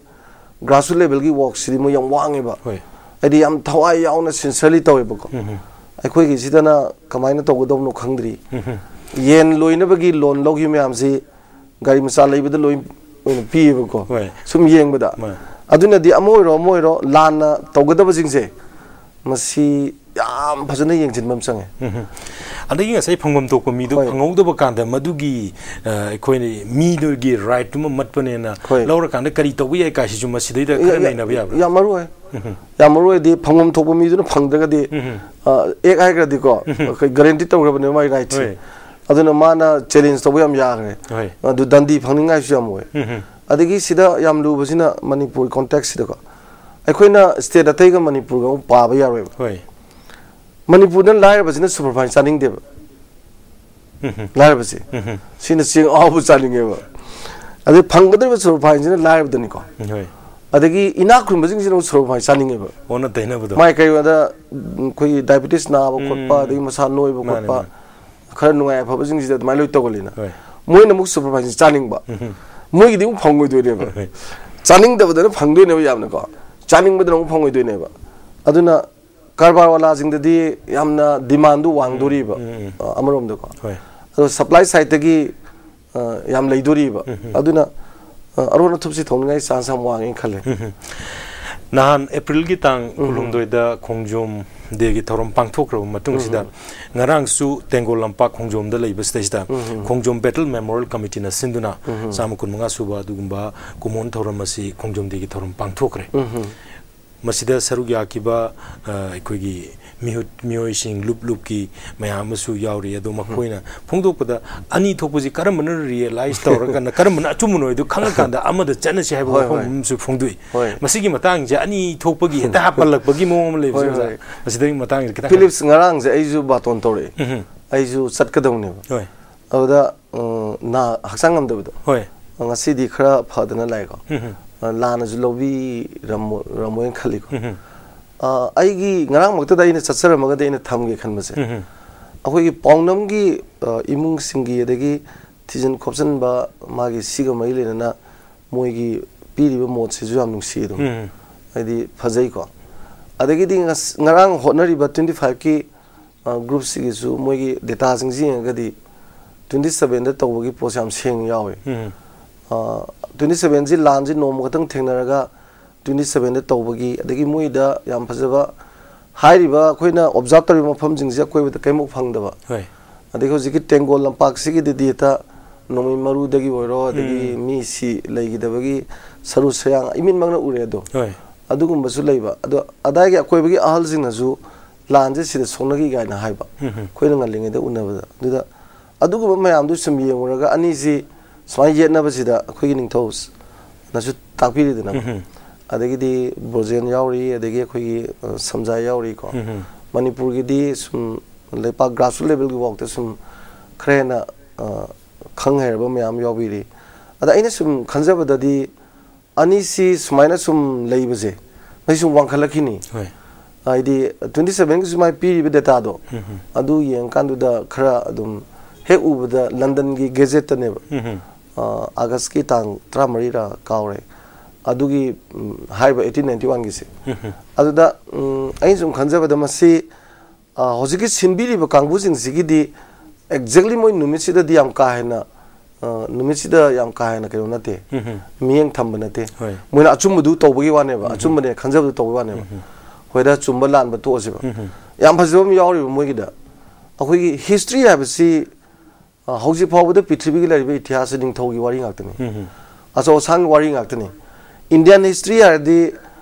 ꯒ꯭ꯔꯥꯁꯔꯨꯠ ꯂꯦꯚꯦꯜꯒꯤ ꯋꯥꯔꯛꯁꯤꯗꯤ ꯃꯣꯏ ꯌꯥꯝ ꯋꯥꯡꯉꯦꯕ꯫ ꯍꯣꯏ꯫ ꯍꯥꯏꯗꯤ ꯌꯥꯝ ꯊꯋꯥꯏ ꯌꯥꯎꯅ sincerely ꯇꯧꯋꯦꯕꯀꯣ꯫ ꯎꯝ꯫ ꯑꯩꯈꯣꯏꯒꯤꯁꯤꯗꯅ ꯀꯃꯥꯏꯅ ꯇꯧꯒꯗꯕꯅꯣ ꯈꯪꯗ꯭ꯔꯤ꯫ ꯎꯝ꯫ ꯌꯦꯟ ꯂꯣꯏꯅꯕꯒꯤ loan ꯂꯧꯈꯤꯕ ꯃꯌꯥꯝꯁꯤ ꯒꯥꯔꯤ ꯃꯆꯥ ꯂꯩꯕꯗ ꯂꯣꯏ ꯑꯣꯏꯅ ꯄꯤꯌꯦꯕꯀꯣ꯫ ꯍꯣꯏ꯫ ꯁꯨꯝ ꯌꯦꯡꯕꯗ꯫ ꯍꯣꯏ꯫ ꯑꯗꯨꯅꯗꯤ ꯑꯃ ꯑꯣꯏꯔꯣ ꯑꯃ ꯑꯣꯏꯔꯣ ꯂꯥꯟꯅ ꯇꯧꯒꯗꯕꯁꯤꯡꯁꯦ ꯃꯁꯤ ꯌꯥꯝ ꯐꯖꯅ ꯌꯦꯡꯁꯤꯟꯕ ꯑꯃ ꯆꯪꯉꯦ꯫ ꯎꯝ꯫ ꯑꯗꯒꯤ ꯉꯁꯥꯏ ꯐꯪꯐꯝ ꯊꯣꯛꯄ ꯃꯤꯗꯨ ꯍꯣꯏ꯫ ꯐꯪꯍꯧꯗꯕ ꯀꯥꯟꯗ ꯃꯗꯨꯒꯤ, ꯑ, ꯑꯩꯈꯣꯏꯅ ꯃꯤꯗꯨꯒꯤ rightꯇꯨꯃ ꯃꯠꯄꯅꯦꯅ ꯍꯣꯏ꯫ ꯂꯧꯔꯀꯥꯟꯗ ꯀꯔꯤ ꯇꯧꯕ ꯌꯥꯏ ꯀꯥꯏꯁꯤꯁꯨ ꯃꯁꯤꯗꯩꯗ ꯌꯥ-, ꯈꯔ ꯌꯥ-, ꯅꯩꯅꯕ ꯌꯥꯕ꯭ꯔꯥ? ꯌꯥꯝ ꯃꯔꯨ ꯑꯣꯏ꯫ ꯎꯝ꯫ ꯌꯥꯝ ꯃꯔꯨ ꯑꯣꯏꯗꯤ ꯐꯪꯐꯝ ꯊꯣꯛꯄ ꯃꯤꯗꯨꯅ ꯐꯪꯗ꯭ꯔꯒꯗꯤ, ꯎꯝ꯫ ꯑ, ꯑꯦꯛ ꯍꯥꯏꯈ꯭ꯔꯗꯤꯀꯣ, ꯎꯝ꯫ ꯑꯩꯈꯣꯏ guarantee ꯇꯧꯈ꯭ꯔꯕꯅꯦꯕ ꯃꯥꯒꯤ rightꯁꯦ꯫ ꯍꯣꯏ꯫ ꯑꯗꯨꯅ ꯃꯥꯅ challenge ꯇꯧꯕ ꯌꯥꯝ ꯌꯥꯈ꯭ꯔꯦ꯫ ꯍꯣꯏ꯫ ꯑꯗꯨ ꯗꯟꯗꯤ ꯐꯪꯅꯤꯡꯉꯥꯏꯁꯨ ꯌꯥꯝ ꯑꯣꯏ꯫ ꯎꯝ꯫ ꯑꯗꯒꯤ ꯁꯤꯗ ꯌꯥꯝ ꯂꯨꯕꯁꯤꯅ ꯃꯅꯤꯄꯨꯔ contextꯁꯤꯗꯀꯣ, ꯑꯩꯈꯣꯏꯅ state ꯑꯇꯩꯒ ꯃꯅꯤꯄꯨꯔꯒ ꯑꯃꯨꯛ ꯄꯥꯕ ꯌꯥꯔꯣꯏꯕ꯫ ꯍꯣꯏ꯫ ꯃꯅꯤꯄꯨꯔꯗ ꯂꯥꯏꯔꯕꯁꯤꯅ superfine ꯆꯥꯅꯤꯡꯗꯦꯕ꯫ ꯎꯝ꯫ ꯂꯥꯏꯔꯕꯁꯦ꯫ ꯎꯝ꯫ ꯁꯤꯅ ꯆꯦꯡ ꯑꯍꯥꯎꯕ ꯆꯥꯅꯤꯡꯉꯦꯕ꯫ ꯑꯗꯩ ꯐꯪꯒꯗꯧꯔꯤꯕ superfineꯁꯤꯅ ꯂꯥꯏꯔꯕꯗꯅꯤꯀꯣ꯫ ꯍꯣꯏ꯫ ꯑꯗꯒꯤ ꯏꯅꯥꯛ ꯈꯨꯟꯕꯁꯤꯡꯁꯤꯅ ꯑꯃꯨꯛ superfine ꯆꯥꯅꯤꯡꯉꯦꯕ꯫ ꯑꯣꯟꯅ ꯇꯩꯅꯕꯗꯣ꯫ ꯃꯥꯏ ꯀꯩꯅꯣꯗ, ꯎꯝ, ꯑꯩꯈꯣꯏꯒꯤ diabetes ꯅꯥꯕ ꯎꯝ, ꯈꯣꯠꯄ, ꯎꯝ, ꯎꯝ꯫ ꯑꯗꯒꯤ ꯃꯁꯥ ꯅꯣꯏꯕ ꯃꯥꯅꯦ, ꯈꯣꯠꯄ, ꯃꯥꯅꯦ꯫ ꯈꯔ ꯅꯨꯡꯉꯥꯏ ꯑꯐꯕꯁꯤꯡꯁꯤꯗ ꯑꯗꯨꯃꯥꯏꯅ ꯂꯣꯏ ꯇꯧꯒꯜꯂꯤꯅ꯫ ꯍꯣꯏ꯫ ꯃꯣꯏꯅ ꯑꯃꯨꯛ superfineꯁꯤ ꯆꯥꯅꯤꯡꯕ꯫ ꯎꯝ꯫ ꯃꯣꯏꯒꯤꯗꯤ ꯑꯃꯨꯛ ꯐꯪꯉꯣꯏꯗꯣꯏꯅꯦꯕ꯫ ꯍꯣꯏ꯫ ꯆꯥꯅꯤꯡꯗꯕꯗꯅ ꯐꯪꯗꯣꯏꯅꯦꯕ ꯌꯥꯝꯅꯀꯣ꯫ ꯆꯥꯅꯤꯡꯕꯗꯅ ꯑꯃꯨꯛ ꯐꯪꯉꯣꯏꯗꯣꯏꯅꯦꯕ꯫ ꯑꯗꯨꯅ ꯀꯔꯕꯥꯔ ꯋꯥꯂꯥꯁꯤꯡꯗꯗꯤ ꯌꯥꯝꯅ demandꯗꯨ ꯋꯥꯡꯗꯣꯔꯤꯕ, ꯎꯝ, ꯎꯝ, ꯎꯝ꯫ ꯑ, ꯑꯃꯔꯣꯝꯗꯀꯣ꯫ ꯍꯣꯏ꯫ ꯑꯗꯣ supply sideꯇꯒꯤ, ꯑ, ꯌꯥꯝ ꯂꯩꯗꯣꯔꯤꯕ꯫ ꯎꯝ, ꯎꯝ꯫ ꯑꯗꯨꯅ, ꯑ, ꯑꯔꯣꯟ ꯑꯊꯨꯞꯁꯤ ꯊꯣꯡꯅꯤꯡꯉꯥꯏ chance ꯌꯥꯝ ꯋꯥꯡꯉꯦꯅ ꯈꯜꯂꯦ꯫ ꯎꯝ, ꯎꯝ꯫ ꯅꯍꯥꯟ Aprilꯒꯤ ꯇꯥꯡ ꯎꯝ, ꯎꯝ꯫ ꯀꯨꯟꯍꯨꯝꯗꯣꯏꯗ ꯈꯣꯡꯖꯣꯝ Dayꯒꯤ ꯊꯧꯔꯝ ꯄꯥꯡꯊꯣꯛꯈ꯭ꯔꯕ ꯃꯇꯨꯡꯁꯤꯗ, ꯎꯝ, ꯎꯝ꯫ ꯉꯔꯥꯡꯁꯨ ꯇꯦꯡꯒꯣꯜ ꯂꯝꯄꯥꯛ ꯈꯣꯡꯖꯣꯝꯗ ꯂꯩꯕꯁꯤꯗꯩꯁꯤꯗ ꯎꯝ, ꯎꯝ꯫ ꯈꯣꯡꯖꯣꯝ Battle Memorial Committeeꯅ ꯁꯤꯟꯗꯨꯅ ꯎꯝ, ꯎꯝ꯫ ꯆꯥꯝꯃ ꯀꯨꯟꯃꯉꯥ ꯁꯨꯕ ꯑꯗꯨꯒꯨꯝꯕ ꯀꯨꯝꯑꯣꯟ ꯊꯧꯔꯝ ꯑꯁꯤ ꯈꯣꯡꯖꯣꯝ Dayꯒꯤ ꯊꯧꯔꯝ ꯄꯥꯡꯊꯣꯛꯈ꯭ꯔꯦ꯫ ꯎꯝ, ꯎꯝ꯫ ꯃꯁꯤꯗ ꯁꯔꯨꯛ ꯌꯥꯈꯤꯕ, ꯑ, ꯑꯩꯈꯣꯏꯒꯤ ꯃꯤꯍꯨꯠ ꯃꯤꯑꯣꯏꯁꯤꯡ ꯂꯨꯞ ꯂꯨꯞꯀꯤ ꯃꯌꯥꯝ ꯑꯃꯁꯨ ꯌꯥꯎꯔꯤ꯫ ꯑꯗꯣ ꯎꯝ꯫ ꯃꯈꯣꯏꯅ ꯐꯣꯡꯗꯣꯛꯄꯗ ꯑꯅꯤ ꯊꯣꯛꯄꯁꯤ ꯀꯔꯝꯕꯅ realize ꯇꯧꯔꯀꯥꯟꯗ ꯀꯔꯝꯕꯅ ꯑꯆꯨꯝꯕꯅꯣ ꯍꯥꯏꯗꯨ ꯈꯪꯉꯀꯥꯟꯗ ꯑꯃꯗ ꯆꯠꯅꯁꯤ ꯍꯥꯏꯕ ꯍꯣꯏ, ꯋꯥꯐꯝ ꯍꯣꯏ꯫ ꯑꯃꯁꯨ ꯐꯣꯡꯗꯣꯛꯏ꯫ ꯍꯣꯏ꯫ ꯃꯁꯤꯒꯤ ꯃꯇꯥꯡꯁꯦ ꯑꯅꯤ ꯊꯣꯛꯄꯒꯤ ꯍꯦꯛꯇ ꯍꯥꯞꯄꯜꯂꯛꯄꯒꯤ ꯃꯑꯣꯡ ꯑꯃ ꯂꯩꯕꯁꯦ ꯍꯣꯏ, ꯑꯣꯖꯥ, ꯍꯣꯏ꯫ ꯃꯁꯤꯗꯒꯤ ꯃꯇꯥꯡꯁꯦ ꯈꯤꯇꯪ ꯍꯥꯏꯕꯤꯌꯨ꯫ ꯐꯤꯂꯤꯞꯁ ꯉꯔꯥꯡꯁꯦ ꯑꯩꯁꯨ ꯕꯥꯇꯣꯟ ꯇꯧꯔꯛꯑꯦ꯫ ꯎꯝ꯫ ꯑꯩꯁꯨ ꯆꯠꯀꯗꯧꯅꯦꯕ꯫ ꯍꯣꯏ꯫ ꯑꯗꯨꯗ, ꯑ, ꯅꯥ-, ꯍꯛꯆꯥꯡ ꯉꯝꯗꯕꯗꯣ꯫ ꯍꯣꯏ꯫ ꯉꯁꯤꯗꯤ ꯈꯔ ꯐꯗꯅ ꯂꯥꯛꯑꯦꯀꯣ꯫ ꯎꯝ꯫ ꯑ, ꯂꯥꯟꯅꯁꯨ ꯂꯧꯕꯤꯔꯝꯃꯣ-, ꯔꯝꯃꯣꯏꯅ ꯈꯜꯂꯤꯀꯣ꯫ ꯎꯝ꯫ ꯑ, ꯑꯩꯒꯤ ꯉꯔꯥꯡꯃꯛꯇꯗ ꯑꯩꯅ ꯆꯠꯆꯔꯝꯃꯒꯗꯤ ꯑꯩꯅ ꯊꯝꯒꯦ ꯈꯟꯕꯁꯦ, ꯎꯝ꯫ ꯑꯩꯈꯣꯏꯒꯤ ꯄꯥꯎꯅꯝꯒꯤ, ꯑ, ꯏꯃꯨꯡꯁꯤꯡꯒꯤ ꯑꯗꯒꯤ ꯊꯤꯖꯤꯟ ꯈꯣꯞꯆꯤꯟꯕ ꯃꯥꯒꯤ ꯁꯤꯒ ꯃꯔꯤ ꯂꯩꯅꯅ ꯃꯣꯏꯒꯤ ꯄꯤꯔꯤꯕ ꯃꯣꯠꯁꯤꯁꯨ ꯌꯥꯝ ꯅꯨꯡꯁꯤ ꯑꯗꯨꯝ꯫ ꯎꯝ꯫ ꯍꯥꯏꯗꯤ ꯐꯖꯩꯀꯣ꯫ ꯑꯗꯒꯤꯗꯤ ꯉꯁ- ꯉꯔꯥꯡ ꯍꯣꯠꯅꯔꯤꯕ ꯇ꯭ꯋꯦꯟꯇꯤ ꯐꯥꯏꯚꯀꯤ ꯒ꯭ꯔꯨꯞꯁꯤꯒꯤꯁꯨ ꯃꯣꯏꯒꯤ ꯗꯦꯇꯥꯁꯤꯡꯁꯤ ꯌꯦꯡꯉꯒꯗꯤ ꯇ꯭ꯋꯦꯟꯇꯤ ꯁꯚꯦꯟꯗ ꯇꯧꯕꯒꯤ ꯄꯣꯠꯁꯦ ꯌꯥꯝ ꯁꯦꯡꯅ ꯌꯥꯎꯋꯦ꯫ ꯎꯝ. ꯇ꯭ꯋꯦꯟꯇꯤ ꯁꯚꯦꯟꯁꯤ ꯂꯥꯟꯁꯤ ꯅꯣꯡꯃ ꯈꯛꯇꯪ ꯊꯦꯡꯅꯔꯒ ꯇ꯭ꯋꯦꯟꯇꯤ ꯁꯚꯦꯟꯗ ꯇꯧꯕꯒꯤ, ꯑꯗꯒꯤ ꯃꯣꯏꯗ ꯌꯥꯝ ꯐꯖꯕ ꯍꯥꯏꯔꯤꯕ ꯑꯩꯈꯣꯏꯅ ꯑꯣꯕꯖꯥꯔꯕ ꯇꯧꯔꯤꯕ ꯃꯐꯝꯁꯤꯡꯁꯦ ꯑꯀꯣꯏꯕꯗ ꯀꯔꯤꯃꯨꯛ ꯐꯪꯗꯕ, ꯍꯣꯏ. ꯑꯗꯒꯤ ꯍꯧꯖꯤꯛꯀꯤ ꯇꯦꯡꯒꯣꯜ ꯂꯝꯄꯥꯛꯁꯤꯒꯤꯗꯤ ꯗꯦꯇꯥ ꯅꯣꯡꯃꯩ ꯃꯔꯨꯗꯒꯤ ꯑꯣꯏꯔꯣ, ꯑꯗꯒꯤ ꯃꯤ ꯁꯤ ꯂꯩꯈꯤꯗꯕꯒꯤ ꯁꯔꯨ ꯁꯌꯥꯡ ꯏꯃꯤꯠꯃꯛꯅ ꯎꯔꯦ ꯑꯗꯣ꯫ ꯍꯣꯏ. ꯑꯗꯨꯒꯨꯝꯕꯁꯨ ꯂꯩꯕ꯫ ꯑꯗꯣ ꯑꯗꯥꯏꯒꯤ ꯑꯀꯣꯏꯕꯒꯤ ꯑꯍꯜꯁꯤꯡꯅꯁꯨ ꯂꯥꯟꯁꯦ ꯁꯤꯗ ꯁꯣꯛꯅꯈꯤ ꯀꯥꯏꯅ ꯍꯥꯏꯕ, ꯎꯝ. ꯑꯩꯈꯣꯏꯅ ꯉꯜꯂꯤꯉꯩꯗ ꯎꯅꯕꯗ꯫ ꯑꯗꯨꯗ ꯑꯗꯨꯒꯨꯝꯕ ꯃꯌꯥꯝꯗꯨ ꯁꯨꯝ ꯌꯦꯡꯉꯨꯔꯒ ꯑꯅꯤꯁꯤ ꯁꯨꯃꯥꯏꯅ ꯌꯦꯠꯅꯕꯁꯤꯗ ꯑꯩꯈꯣꯏꯒꯤ ꯅꯤꯡꯊꯧꯅꯁꯨ ꯇꯥꯛꯄꯤꯔꯤꯗꯅ꯫ ꯎꯝ. ꯑꯗꯒꯤꯗꯤ ꯕ꯭ꯔꯣꯖꯦꯟ ꯌꯥꯎꯔꯤ, ꯑꯗꯒꯤ ꯑꯩꯈꯣꯏꯒꯤ ꯑ, ꯁꯝꯖꯥꯏ ꯌꯥꯎꯔꯤꯀꯣ꯫ ꯎꯝ. ꯃꯅꯤꯄꯨꯔꯒꯤꯗꯤ ꯁꯨꯝ ꯂꯩꯄꯥꯛ ꯒ꯭ꯔꯥꯁꯔꯨꯠ ꯂꯦꯚꯦꯜꯒꯤ ꯐꯥꯎꯗ ꯁꯨꯝ ꯈꯔ ꯍꯦꯟꯅ ꯑ, ꯈꯪ ꯍꯩꯔꯕ ꯃꯌꯥꯝ ꯌꯥꯎꯕꯤꯔꯤ꯫ ꯑꯗ ꯑꯩꯅ ꯁꯨꯝ ꯈꯟꯖꯕꯗꯗꯤ ꯑꯅꯤꯁꯤ ꯁꯨꯃꯥꯏꯅ ꯁꯨꯝ ꯂꯩꯕꯁꯦ ꯃꯁꯤ ꯁꯨꯝ ꯋꯥꯡꯈꯠꯂꯛꯈꯤꯅꯤ꯫ ꯍꯣꯏ. ꯍꯥꯏꯗꯤ ꯇ꯭ꯋꯦꯟꯇꯤ ꯁꯚꯦꯟꯒꯤ ꯁꯨꯃꯥꯏꯅ ꯄꯤꯔꯤꯕ ꯗꯦꯇꯥꯗꯣ, ꯎꯝ. ꯑꯗꯨ ꯌꯦꯡꯉꯀꯥꯟꯗꯨꯗ ꯈꯔ ꯑꯗꯨꯝ ꯍꯦꯛ ꯎꯕꯗ ꯂꯟꯗꯟꯒꯤ ꯒꯦꯖꯦꯠꯇꯅꯦꯕ, ꯎꯝ. ꯑ, ꯑꯥꯒꯁꯀꯤ ꯇꯥꯡ ꯇꯔꯥꯃꯔꯤꯔ ꯀꯥꯎꯔꯦ, ꯑꯗꯨꯒꯤ ꯎꯝ, ꯍꯥꯏꯔꯤꯕ ꯑꯩꯠꯇꯤꯟ ꯅꯥꯏꯟꯇꯤ ꯋꯥꯟꯒꯤꯁꯦ꯫ ꯎꯝ. ꯑꯗꯨꯗ ꯎꯝ, ꯑꯩꯅ ꯁꯨꯝ ꯈꯟꯖꯕꯗ ꯃꯁꯤ ꯑ, ꯍꯧꯖꯤꯛꯀꯤ ꯁꯤꯟꯕꯤꯔꯤꯕ ꯀꯥꯡꯕꯨꯁꯤꯡꯁꯤꯒꯤꯗꯤ ꯑꯦꯛꯖꯦꯛꯂꯤ ꯃꯣꯏ ꯅꯨꯃꯤꯠꯁꯤꯗꯗꯤ ꯌꯥꯝ ꯀꯥ ꯍꯦꯟꯅ ꯑ, ꯅꯨꯃꯤꯠꯁꯤꯗ ꯌꯥꯝ ꯀꯥ ꯍꯦꯟꯅ ꯀꯩꯅꯣ ꯅꯠꯇꯦ, ꯎꯝ. ꯃꯤꯠꯌꯦꯡ ꯊꯝꯕ ꯅꯠꯇꯦ꯫ ꯍꯣꯏ. ꯃꯣꯏꯅ ꯑꯆꯨꯝꯕꯗꯨ ꯇꯧꯕꯒꯤ ꯋꯥꯅꯦꯕ, ꯑꯆꯨꯝꯕꯅꯦ ꯈꯟꯖꯕꯗꯨ ꯇꯧꯕꯒꯤ ꯋꯥꯅꯦꯕ꯫ ꯍꯣꯏꯗ, ꯆꯨꯝꯕ ꯂꯥꯟꯕ ꯇꯣꯛꯑꯁꯦꯕ꯫ ꯎꯝ. ꯌꯥꯝ ꯐꯖꯕ ꯑꯃ ꯌꯥꯎꯔꯤꯕ ꯃꯣꯏꯒꯤꯗ, ꯑꯩꯈꯣꯏꯒꯤ ꯍꯤꯁꯇ꯭ꯔꯤ ꯍꯥꯏꯕꯁꯤ ꯑ, ꯍꯧꯖꯤꯛ ꯐꯥꯎꯕꯗ ꯄ꯭ꯔꯤꯊꯤꯕꯤꯒꯤ ꯂꯩꯔꯤꯕ ꯏꯇꯤꯍꯥꯁꯁꯤ ꯅꯤꯡꯊꯧꯒꯤ ꯋꯥꯔꯤ ꯉꯥꯛꯇꯅꯤ꯫ ꯎꯝ. ꯑꯆꯧ ꯑꯁꯥꯡꯒꯤ ꯋꯥꯔꯤ ꯉꯥꯛꯇꯅꯤ꯫ ꯏꯟꯗꯤꯌꯥꯟ ꯍꯤꯁꯇ꯭ꯔꯤ ꯍꯥꯏꯔꯗꯤ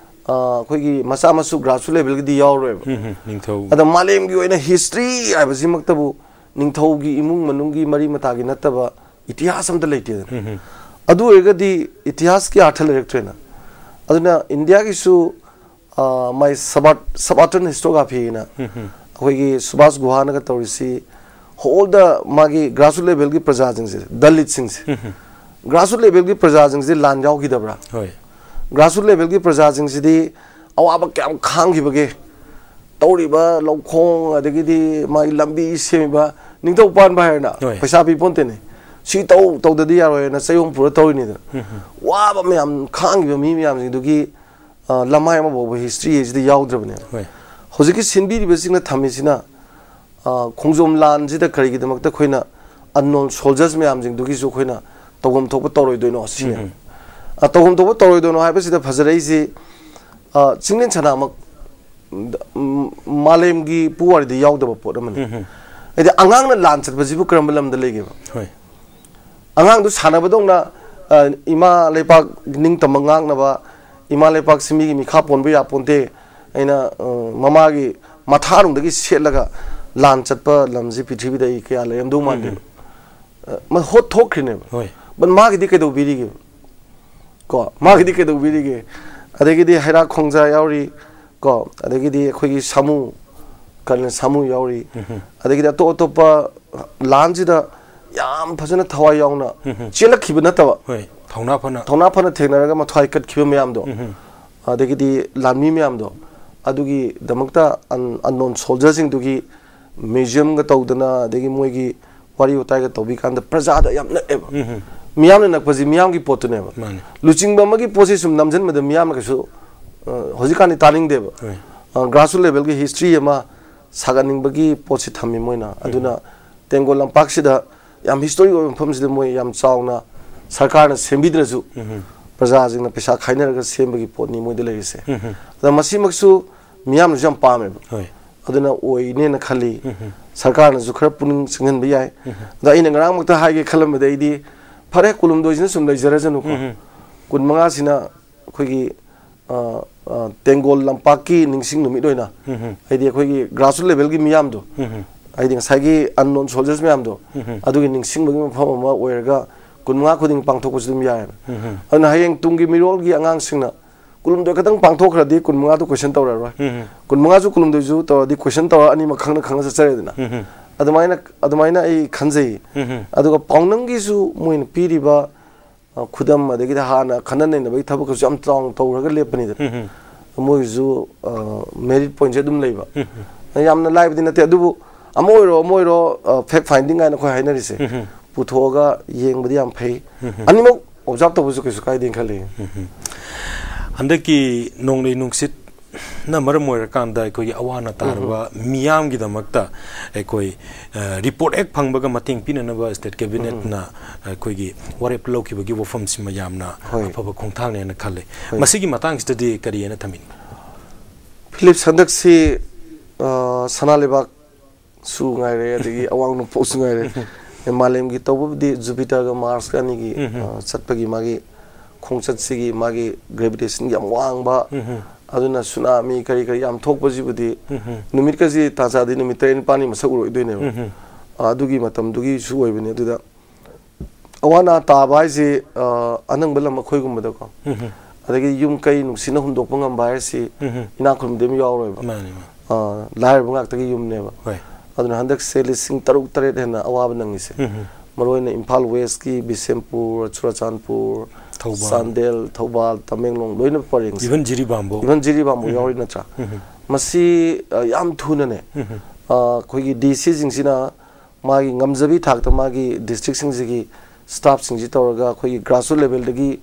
ꯑ, ꯑꯩꯈꯣꯏꯒꯤ ꯃꯆꯥ ꯃꯁꯨ ꯒ꯭ꯔꯥꯁꯔꯨꯠ ꯂꯦꯚꯦꯜꯒꯤꯗꯤ ꯌꯥꯎꯔꯣꯏꯕ꯫ ꯎꯝ. ꯅꯤꯡꯊꯧ. ꯑꯗ ꯃꯥꯂꯦꯝꯒꯤ ꯑꯣꯏꯅ ꯍꯤꯁꯇ꯭ꯔꯤ ꯍꯥꯏꯕꯁꯤꯃꯛꯇꯕꯨ ꯅꯤꯡꯊꯧꯒꯤ ꯏꯃꯨꯡ ꯃꯅꯨꯡꯒꯤ ꯃꯔꯤ ꯃꯇꯥꯒꯤ ꯅꯠꯇꯕ ꯏꯇꯤꯍꯥꯁ ꯑꯝꯇ ꯂꯩꯇꯦꯗꯅ꯫ ꯎꯝ. ꯑꯗꯨ ꯑꯣꯏꯔꯒꯗꯤ ꯏꯇꯤꯍꯥꯁꯀꯤ ꯑꯥꯔꯊ ꯂꯩꯔꯛꯇ꯭ꯔꯦꯅ꯫ ꯑꯗꯨꯅ ꯏꯟꯗꯤꯌꯥꯒꯤꯁꯨ ꯑ, ꯃꯥꯏ ꯁꯕꯥꯔꯠ ꯁꯕꯥꯔꯇꯟ ꯍꯤꯁꯇꯣꯒ꯭ꯔꯥꯐꯤꯅ ꯎꯝ. ꯑꯩꯈꯣꯏꯒꯤ ꯁꯨꯕꯥꯁ ꯒꯨꯍꯥꯅꯒ ꯇꯧꯔꯤꯁꯤ ꯍꯣꯜꯗ ꯃꯥꯒꯤ ꯒ꯭ꯔꯥꯁꯔꯨꯠ ꯂꯦꯚꯦꯜꯒꯤ ꯄ꯭ꯔꯖꯥꯁꯤꯡꯁꯦ, ꯗꯂꯤꯠꯁꯤꯡꯁꯦ, ꯎꯝ. ꯒ꯭ꯔꯥꯁꯔꯨꯠ ꯂꯦꯚꯦꯜꯒꯤ ꯄ꯭ꯔꯖꯥꯁꯤꯡꯁꯦ ꯂꯥꯟ ꯌꯥꯎꯈꯤꯗꯕ꯭ꯔꯥ? ꯍꯣꯏ. ꯒ꯭ꯔꯥꯁꯔꯨꯠ ꯂꯦꯚꯦꯜꯒꯤ ꯄ꯭ꯔꯖꯥꯁꯤꯡꯁꯤꯗꯤ ꯑꯋꯥꯕ ꯀꯌꯥꯝ ꯈꯥꯡꯈꯤꯕꯒꯦ? ꯇꯧꯔꯤꯕ ꯂꯧꯈꯣꯡ, ꯑꯗꯒꯤꯗꯤ ꯃꯥꯒꯤ ꯂꯝꯕꯤ ꯁꯦꯝꯃꯤꯕ, ꯅꯤꯡꯊꯧ ꯄꯥꯟꯕ ꯍꯥꯏꯔꯅ ꯍꯣꯏ. ꯄꯩꯁꯥ ꯄꯤ ꯄꯣꯟꯇꯦꯅꯦ꯫ ꯁꯤ ꯇꯧ, ꯇꯧꯗꯗꯤ ꯌꯥꯔꯣꯏꯅ ꯆꯩꯔꯣꯡ ꯄꯨꯔ ꯇꯧꯔꯤꯅꯤꯗꯅ꯫ ꯎꯝ. ꯋꯥꯕ ꯃꯌꯥꯝ ꯈꯥꯡꯈꯤꯕ ꯃꯤ ꯃꯌꯥꯝꯁꯤꯡꯗꯨꯒꯤ ꯑ, ꯂꯃꯥꯏ ꯑꯃ ꯐꯥꯎꯕ history ꯁꯤꯗ ꯌꯥꯎꯗ꯭ꯔꯕꯅꯦꯕ꯫ ꯍꯣꯏ꯫ ꯍꯧꯖꯤꯛꯀꯤ ꯁꯤꯟꯕꯤꯔꯤꯕꯁꯤꯡꯅ ꯊꯝꯃꯤꯁꯤꯅ, ꯑ, ꯈꯣꯡꯖꯣꯝ ꯂꯥꯟꯁꯤꯗ ꯀꯔꯤꯒꯤꯗꯃꯛꯇ ꯑꯩꯈꯣꯏꯅ unknown soldiers ꯃꯌꯥꯝꯁꯤꯡꯗꯨꯒꯤꯁꯨ ꯑꯩꯈꯣꯏꯅ ꯇꯧꯐꯝ ꯊꯣꯛꯄ ꯇꯧꯔꯣꯏꯗꯣꯏꯅꯣ ꯁꯤꯅꯦꯕ꯫ ꯎꯝ꯫ ꯑ, ꯇꯧꯐꯝ ꯊꯣꯛꯄ ꯇꯧꯔꯣꯏꯗꯣꯏꯅꯣ ꯍꯥꯏꯕꯁꯤꯗ ꯐꯖꯔꯛꯏꯁꯤ, ꯑ, ꯆꯤꯡꯂꯦꯟ ꯁꯅꯥꯃꯛ, ꯎꯝ, ꯃꯥꯂꯦꯝꯒꯤ ꯄꯨꯋꯥꯔꯤꯗ ꯌꯥꯎꯗꯕ ꯄꯣꯠ ꯑꯃꯅꯤ꯫ ꯎꯝ꯫ ꯍꯥꯏꯗꯤ ꯑꯉꯥꯡꯅ ꯂꯥꯟ ꯆꯠꯄꯁꯤꯕꯨ ꯀꯔꯝꯕ ꯂꯝꯗ ꯂꯩꯒꯦꯕ? ꯍꯣꯏ꯫ ꯑꯉꯥꯡꯗꯨ ꯁꯥꯟꯅꯕꯗꯧꯅ, ꯑ, ꯏꯃꯥ ꯂꯩꯄꯥꯛ ꯅꯤꯡꯇꯝꯕ ꯉꯥꯛꯅꯕ, ꯏꯃꯥ ꯂꯩꯄꯥꯛꯁꯤ ꯃꯤꯒꯤ ꯃꯤꯈꯥ ꯄꯣꯟꯕ ꯌꯥꯄꯣꯟꯇꯦ, ꯑꯩꯅ, ꯑ, ꯃꯃꯥꯒꯤ ꯃꯊꯥꯔꯨꯡꯗꯒꯤ ꯁꯦꯠꯂꯒ ꯂꯥꯟ ꯆꯠꯄ ꯂꯝꯁꯤ ꯄ꯭ꯔꯤꯊꯤꯕꯤꯗ ꯑꯩ ꯀꯌꯥ ꯂꯩꯔꯝꯗꯧ ꯃꯥꯟꯗꯦ꯫ ꯎꯝ꯫ ꯑ, ꯃ-, ꯍꯣꯠ ꯊꯣꯛꯈ꯭ꯔꯤꯅꯦꯕ꯫ ꯍꯣꯏ꯫ But ꯃꯥꯒꯤꯗꯤ ꯀꯩꯗꯧꯕꯤꯔꯤꯒꯦ? ꯀꯣ, ꯃꯥꯒꯤꯗꯤ ꯀꯩꯗꯧꯕꯤꯔꯤꯒꯦ? ꯑꯗꯒꯤꯗꯤ ꯍꯩꯔꯥꯛ ꯈꯣꯡꯖꯥ ꯌꯥꯎꯔꯤ, ꯀꯣ, ꯑꯗꯒꯤꯗꯤ ꯑꯩꯈꯣꯏꯒꯤ ꯁꯥꯃꯨ, ꯀꯔꯅ ꯁꯥꯃꯨ ꯌꯥꯎꯔꯤ, ꯎꯝ꯫ ꯑꯗꯒꯤꯗꯤ ꯑꯇꯣꯞ ꯑꯇꯣꯞꯄ ꯂꯥꯟꯁꯤꯗ ꯌꯥꯝ ꯐꯖꯅ ꯊꯋꯥꯏ ꯌꯥꯎꯅ ꯎꯝ꯫ ꯆꯦꯜꯂꯛꯈꯤꯕ ꯅꯠꯇꯕ, ꯍꯣꯏ꯫ ꯊꯧꯅꯥ ꯐꯅ꯫ ꯊꯧꯅꯥ ꯐꯅ ꯊꯦꯡꯅꯔꯒ ꯃꯊ꯭ꯋꯥꯏ ꯀꯠꯈꯤꯕ ꯃꯌꯥꯝꯗꯣ, ꯎꯝ꯫ ꯑꯗꯒꯤꯗꯤ ꯂꯥꯟꯃꯤ ꯃꯌꯥꯝꯗꯣ, ꯑꯗꯨꯒꯤꯗꯃꯛꯇ un-, unknown soldierꯁꯤꯡꯗꯨꯒꯤ museumꯒ ꯇꯧꯗꯅ, ꯑꯗꯒꯤ ꯃꯣꯏꯒꯤ ꯋꯥꯔꯤ ꯋꯥꯇꯥꯏꯒ ꯇꯧꯕꯤꯀꯥꯟꯗ ꯄ꯭ꯔꯖꯥꯗ ꯌꯥꯝ ꯅꯛꯑꯦꯕ꯫ ꯎꯝ꯫ ꯃꯤꯌꯥꯝꯅ ꯅꯛꯄꯁꯤ ꯃꯤꯌꯥꯝꯒꯤ ꯄꯣꯠꯇꯨꯅꯦꯕ꯫ ꯃꯥꯅꯤ꯫ ꯂꯨꯆꯤꯡꯕ ꯑꯃꯒꯤ ꯄꯣꯠꯁꯤ ꯁꯨꯝ ꯅꯝꯁꯤꯟꯕꯗ ꯃꯤꯌꯥꯝꯅ ꯀꯩꯁꯨ, ꯑ, ꯍꯧꯖꯤꯛꯀꯥꯟꯗꯤ ꯇꯥꯅꯤꯡꯗꯦꯕ꯫ ꯍꯣꯏ꯫ ꯑ, grassroots levelꯒꯤ history ꯑꯃ ꯁꯥꯒꯠꯅꯤꯡꯕꯒꯤ ꯄꯣꯠꯁꯤ ꯊꯝꯃꯤ ꯃꯣꯏꯅ꯫ ꯑꯗꯨꯅ ꯇꯦꯡꯒꯣꯜ ꯂꯝꯄꯥꯛꯁꯤꯗ ꯌꯥꯝ historic ꯑꯣꯏꯕ ꯃꯐꯝꯁꯤꯗ ꯃꯣꯏ ꯌꯥꯝ ꯆꯥꯎꯅ ꯁꯔꯀꯥꯔꯅ ꯁꯦꯝꯕꯤꯗ꯭ꯔꯁꯨ, ꯎꯝ꯫ ꯄ꯭ꯔꯖꯥꯁꯤꯡꯅ ꯄꯩꯁꯥ ꯈꯥꯏꯅꯔꯒ ꯁꯦꯝꯕꯒꯤ ꯄꯣꯠꯅꯤ ꯃꯣꯏꯗ ꯂꯩꯔꯤꯁꯦ꯫ ꯎꯝ꯫ ꯑꯗ ꯃꯁꯤꯃꯛꯁꯨ ꯃꯤꯌꯥꯝꯅꯁꯨ ꯌꯥꯝ ꯄꯥꯝꯃꯦꯕ꯫ ꯍꯣꯏ꯫ ꯑꯗꯨꯅ ꯑꯣꯏꯅꯦꯅ ꯈꯜꯂꯤ꯫ ꯎꯝ꯫ ꯁꯔꯀꯥꯔꯅꯁꯨ ꯈꯔ ꯄꯨꯛꯅꯤꯡ ꯆꯪꯍꯟꯕ ꯌꯥꯏ꯫ ꯑꯗꯣ ꯑꯩꯅ ꯉꯔꯥꯡꯃꯛꯇ ꯍꯥꯏꯒꯦ ꯈꯜꯂꯝꯕꯗ ꯑꯩꯗꯤ, ꯐꯔꯦ, ꯀꯨꯟꯍꯨꯝꯗꯣꯏꯁꯤꯅ ꯁꯨꯝ ꯂꯩꯖꯔꯁꯅꯨꯀꯣ꯫ ꯎꯝ꯫ ꯀꯨꯟꯃꯉꯥꯁꯤꯅ ꯑꯩꯈꯣꯏꯒꯤ, ꯑ, ꯑ, ꯇꯦꯡꯒꯣꯜ ꯂꯝꯄꯥꯛꯀꯤ ꯅꯤꯡꯁꯤꯡ ꯅꯨꯃꯤꯠ ꯑꯣꯏꯅ, ꯎꯝ꯫ ꯍꯥꯏꯗꯤ ꯑꯩꯈꯣꯏꯒꯤ grassroots levelꯒꯤ ꯃꯤꯌꯥꯝꯗꯣ, ꯎꯝ꯫ ꯍꯥꯏꯗꯤ ꯉꯁꯥꯏꯒꯤ unknown soldiersꯁ ꯃꯌꯥꯝꯗꯣ, ꯎꯝ꯫ ꯑꯗꯨꯒꯤ ꯅꯤꯡꯁꯤꯡꯕꯒꯤ ꯃꯐꯝ ꯑꯃ ꯑꯣꯏꯔꯒ ꯀꯨꯟꯃꯉꯥ ꯈꯨꯗꯤꯡ ꯄꯥꯡꯊꯣꯛꯄꯁꯨ ꯑꯗꯨꯝ ꯌꯥꯏꯑꯕ꯫ ꯎꯝ꯫ ꯑꯗꯨꯅ ꯍꯌꯦꯡ ꯇꯨꯡꯒꯤ ꯃꯤꯔꯣꯜꯒꯤ ꯑꯉꯥꯡꯁꯤꯡꯅ ꯀꯨꯟꯍꯨꯝꯗꯣꯏ ꯈꯛꯇꯪ ꯄꯥꯡꯊꯣꯛꯈ꯭ꯔꯗꯤ ꯀꯨꯟꯃꯉꯥꯗꯨ question ꯇꯧꯔꯔꯣꯏ꯫ ꯎꯝ꯫ ꯀꯨꯟꯃꯉꯥꯁꯨ ꯀꯨꯟꯍꯨꯝꯗꯣꯏꯁꯨ ꯇꯧꯔꯗꯤ question ꯇꯧꯔ ꯑꯅꯤꯃꯛ ꯈꯪꯅ ꯈꯪꯅ ꯆꯠꯆꯔꯦꯗꯅ꯫ ꯎꯝ꯫ ꯑꯗꯨꯃꯥꯏꯅ, ꯑꯗꯨꯃꯥꯏꯅ ꯑꯩ ꯈꯟꯖꯩ꯫ ꯎꯝ꯫ ꯑꯗꯨꯒ ꯄꯥꯎꯅꯝꯒꯤꯁꯨ ꯃꯣꯏꯅ ꯄꯤꯔꯤꯕ, ꯑ, ꯈꯨꯗꯝ, ꯑꯗꯒꯤꯗꯤ ꯍꯥꯟꯅ ꯈꯟꯅ ꯅꯩꯅꯕꯒꯤ ꯊꯕꯛꯀꯁꯨ ꯌꯥꯝ ꯆꯥꯎꯅ ꯇꯧꯔꯒ ꯂꯦꯞꯄꯅꯤꯗꯅ꯫ ꯎꯝ꯫ ꯃꯣꯏꯒꯤꯁꯨ, ꯑ, merit pointꯁꯦ ꯑꯗꯨꯝ ꯂꯩꯕ꯫ ꯎꯝ꯫ ꯌꯥꯝꯅ ꯂꯥꯏꯕꯗꯤ ꯅꯠꯇꯦ, ꯑꯗꯨꯕꯨ ꯑꯃ ꯑꯣꯏꯔꯣ, ꯑꯃ ꯑꯣꯏꯔꯣ, ꯑ, fact finding ꯍꯥꯏꯅ ꯑꯩꯈꯣꯏ ꯍꯥꯏꯅꯔꯤꯁꯦ, ꯎꯝ꯫ ꯄꯨꯊꯣꯛꯑꯒ ꯌꯦꯡꯕꯗꯤ ꯌꯥꯝ ꯐꯩ꯫ ꯎꯝ꯫ ꯑꯅꯤꯃꯛ observe ꯇꯧꯕꯁꯨ ꯀꯩꯁꯨ ꯀꯥꯏꯗꯦꯅ ꯈꯜꯂꯤ꯫ ꯎꯝ꯫ ꯍꯟꯗꯛꯀꯤ ꯅꯣꯡꯂꯩ ꯅꯨꯡꯁꯤꯠꯅ ꯃꯔꯝ ꯑꯣꯏꯔꯀꯥꯟꯗ ꯑꯩꯈꯣꯏꯒꯤ ꯑꯋꯥ ꯑꯅꯥ ꯇꯥꯔꯕ ꯃꯤꯌꯥꯝꯒꯤꯗꯃꯛꯇ ꯑꯩꯈꯣꯏ, ꯑ, ꯔꯤꯄꯣꯔꯠ ꯍꯦꯛ ꯐꯪꯕꯒ ꯃꯇꯦꯡ ꯄꯤꯅꯅꯕ ꯁ꯭ꯇꯦꯠ ꯀꯦꯕꯤꯅꯦꯠꯅ ꯑꯩꯈꯣꯏꯒꯤ ꯋꯥꯔꯦꯞ ꯂꯧꯈꯤꯕꯒꯤ ꯋꯥꯐꯝꯁꯤꯃ ꯌꯥꯝꯅ ꯍꯣꯏ꯫ ꯑꯐꯕ ꯈꯣꯡꯊꯥꯡꯅꯦꯅ ꯈꯜꯂꯦ꯫ ꯍꯣꯏ꯫ ꯃꯁꯤꯒꯤ ꯃꯇꯥꯡꯁꯤꯗꯗꯤ ꯀꯔꯤ ꯍꯥꯏꯅ ꯊꯝꯕꯤꯅꯤ? ꯐꯤꯂꯤꯞꯁ, ꯍꯟꯗꯛꯁꯤ, ꯑ, ꯁꯅꯥ ꯂꯩꯕꯥꯛꯁꯨ ꯉꯥꯏꯔꯦ, ꯑꯗꯒꯤ ꯑꯋꯥꯡ ꯅꯣꯡꯄꯣꯛꯁꯨ ꯉꯥꯏꯔꯦ꯫ ꯃꯥꯂꯦꯝꯒꯤ ꯇꯧꯕꯕꯨꯗꯤ ꯖꯨꯄꯤꯇꯔꯒ ꯃꯥꯔꯁꯀ ꯑꯅꯤꯒꯤ, ꯎꯝ꯫ ꯑ, ꯆꯠꯄꯒꯤ ꯃꯥꯒꯤ ꯈꯣꯡꯆꯠꯁꯤꯒꯤ ꯃꯥꯒꯤ ꯒ꯭ꯔꯦꯚꯤꯇꯦꯁꯟ ꯌꯥꯝ ꯋꯥꯡꯕ, ꯎꯝ꯫ ꯑꯗꯨꯅ ꯁꯨꯅꯥꯃꯤ ꯀꯔꯤ ꯀꯔꯤ ꯌꯥꯝ ꯊꯣꯛꯄꯁꯤꯕꯨꯗꯤ ꯎꯝ꯫ ꯅꯨꯃꯤꯠꯀꯁꯤ ꯇꯥꯟ ꯆꯥꯗꯦ, ꯅꯨꯃꯤꯠ ꯇꯔꯦꯠ ꯅꯤꯄꯥꯜꯅꯤ ꯃꯁꯛ ꯎꯔꯣꯏꯗꯣꯏꯅꯦꯕ꯫ ꯎꯝ꯫ ꯑ, ꯑꯗꯨꯒꯤ ꯃꯇꯝꯗꯨꯒꯤꯁꯨ ꯑꯣꯏꯕꯅꯦ꯫ ꯑꯗꯨꯗ ꯑꯋꯥ ꯑꯅꯥ ꯇꯥꯕ ꯍꯥꯏꯁꯤ, ꯑ, ꯑꯅꯪꯕ ꯂꯝ ꯑꯩꯈꯣꯏꯒꯨꯝꯕꯗꯀꯣ, ꯎꯝ꯫ ꯑꯗꯒꯤ ꯌꯨꯝ ꯀꯩ ꯅꯨꯡꯁꯤꯠꯅ ꯍꯨꯝꯗꯣꯛꯄ ꯉꯝꯕ ꯍꯥꯏꯁꯤ ꯎꯝ꯫ ꯏꯅꯥꯛ ꯈꯨꯟꯕꯗꯤ ꯑꯃ ꯌꯥꯎꯔꯣꯏꯕ꯫ ꯃꯥꯅꯤ, ꯃꯥꯅꯤ꯫ ꯑ, ꯂꯥꯏꯔꯕ ꯉꯥꯛꯇꯒꯤ ꯌꯨꯝꯅꯦꯕ꯫ ꯍꯣꯏ꯫ ꯑꯗꯨꯅ ꯍꯟꯗꯛꯁꯦ ꯂꯤꯁꯤꯡ ꯇꯔꯨꯛ ꯇꯔꯦꯠ ꯍꯦꯟꯅ ꯑꯋꯥꯕ ꯅꯪꯉꯤꯁꯦ꯫ ꯎꯝ꯫ ꯃꯔꯨꯑꯣꯏꯅ ꯏꯝꯐꯥꯜ ꯋꯦꯁꯀꯤ ꯕꯤꯁꯦꯝꯄꯨꯔ, ꯆꯨꯔꯆꯥꯟꯄꯨꯔ, ꯊꯧꯕꯥꯜ꯫ ꯆꯥꯟꯗꯦꯜ, ꯊꯧꯕꯥꯜ, ꯇꯃꯦꯡꯂꯣꯡ ꯂꯣꯏꯅ ꯄꯔꯦꯡꯁꯦ꯫ ꯏꯚꯟ ꯖꯤꯔꯤꯕꯥꯝꯕꯧ꯫ ꯏꯚꯟ ꯖꯤꯔꯤꯕꯥꯝꯕꯧ ꯎꯝ꯫ ꯌꯥꯎꯔꯤ ꯅꯠꯇ꯭ꯔꯥ? ꯎꯝ꯫ ꯃꯁꯤ, ꯑ, ꯌꯥꯝ ꯊꯨꯅꯅꯦ, ꯎꯝ꯫ ꯑ, ꯑꯩꯈꯣꯏꯒꯤ ꯗꯤ ꯁꯤꯁꯤꯡꯁꯤꯅ ꯃꯥꯒꯤ ꯉꯝꯖꯕꯤ ꯊꯥꯛꯇ ꯃꯥꯒꯤ ꯗꯤꯁꯇ꯭ꯔꯤꯛꯁꯤꯡꯁꯤꯒꯤ ꯁ꯭ꯇꯥꯐꯁꯤꯡꯁꯤ ꯇꯧꯔꯒ ꯑꯩꯈꯣꯏꯒꯤ ꯒ꯭ꯔꯥꯁꯔꯨꯠ ꯂꯦꯚꯦꯜꯗꯒꯤ,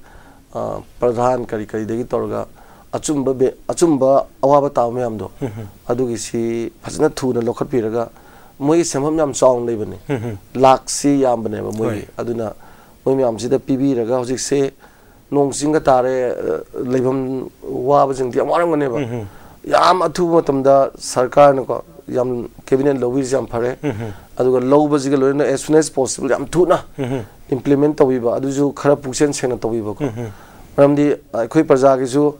ꯑ, ꯄ꯭ꯔꯙꯥꯟ ꯀꯔꯤ ꯀꯔꯤꯗꯒꯤ ꯇꯧꯔꯒ ꯑꯆꯨꯝꯕ ꯕꯦ-, ꯑꯆꯨꯝꯕ ꯑꯋꯥꯕ ꯇꯥꯕ ꯃꯌꯥꯝꯗꯣ, ꯎꯝ꯫ ꯑꯗꯨꯒꯤꯁꯤ ꯐꯖꯅ ꯊꯨꯅ ꯂꯧꯈꯠꯄꯤꯔꯒ, ꯃꯣꯏꯒꯤ ꯁꯦꯟꯐꯝ ꯌꯥꯝ ꯆꯥꯎꯅ ꯂꯩꯕꯅꯦ꯫ ꯎꯝ꯫ ꯂꯥꯛꯁꯤ ꯌꯥꯝꯕꯅꯦꯕ ꯃꯣꯏꯒꯤ꯫ ꯍꯣꯏ꯫ ꯑꯗꯨꯅ ꯃꯣꯏ ꯃꯌꯥꯝꯁꯤꯗ ꯄꯤꯕꯤꯔꯒ ꯍꯧꯖꯤꯛꯁꯦ ꯅꯣꯡ ꯆꯤꯡꯒ ꯇꯥꯔꯦ, ꯑ, ꯂꯩꯐꯝ ꯋꯥꯕꯁꯤꯡꯗꯤ ꯌꯥꯝ ꯋꯥꯔꯝꯒꯅꯦꯕ꯫ ꯎꯝ꯫ ꯌꯥꯝ ꯑꯊꯨꯕ ꯃꯇꯝꯗ ꯁꯔꯀꯥꯔꯅꯀꯣ, ꯌꯥꯝ ꯀꯦꯕꯤꯅꯦꯠ ꯂꯧꯕꯤꯔꯤꯁꯦ ꯌꯥꯝ ꯐꯔꯦ꯫ ꯎꯝ꯫ ꯑꯗꯨꯒ ꯂꯧꯕꯁꯤꯒ ꯂꯣꯏꯅꯅ as soon as possible ꯌꯥꯝ ꯊꯨꯅ ꯎꯝ꯫ ꯏꯝꯄ꯭ꯂꯤꯃꯦꯟ ꯇꯧꯕꯤꯕ, ꯑꯗꯨꯁꯨ ꯈꯔ ꯄꯨꯛꯆꯦꯜ ꯁꯦꯡꯅ ꯇꯧꯕꯤꯕꯀꯣ꯫ ꯎꯝ꯫ ꯃꯔꯝꯗꯤ ꯑꯩꯈꯣꯏ ꯄ꯭ꯔꯖꯥꯒꯤꯁꯨ,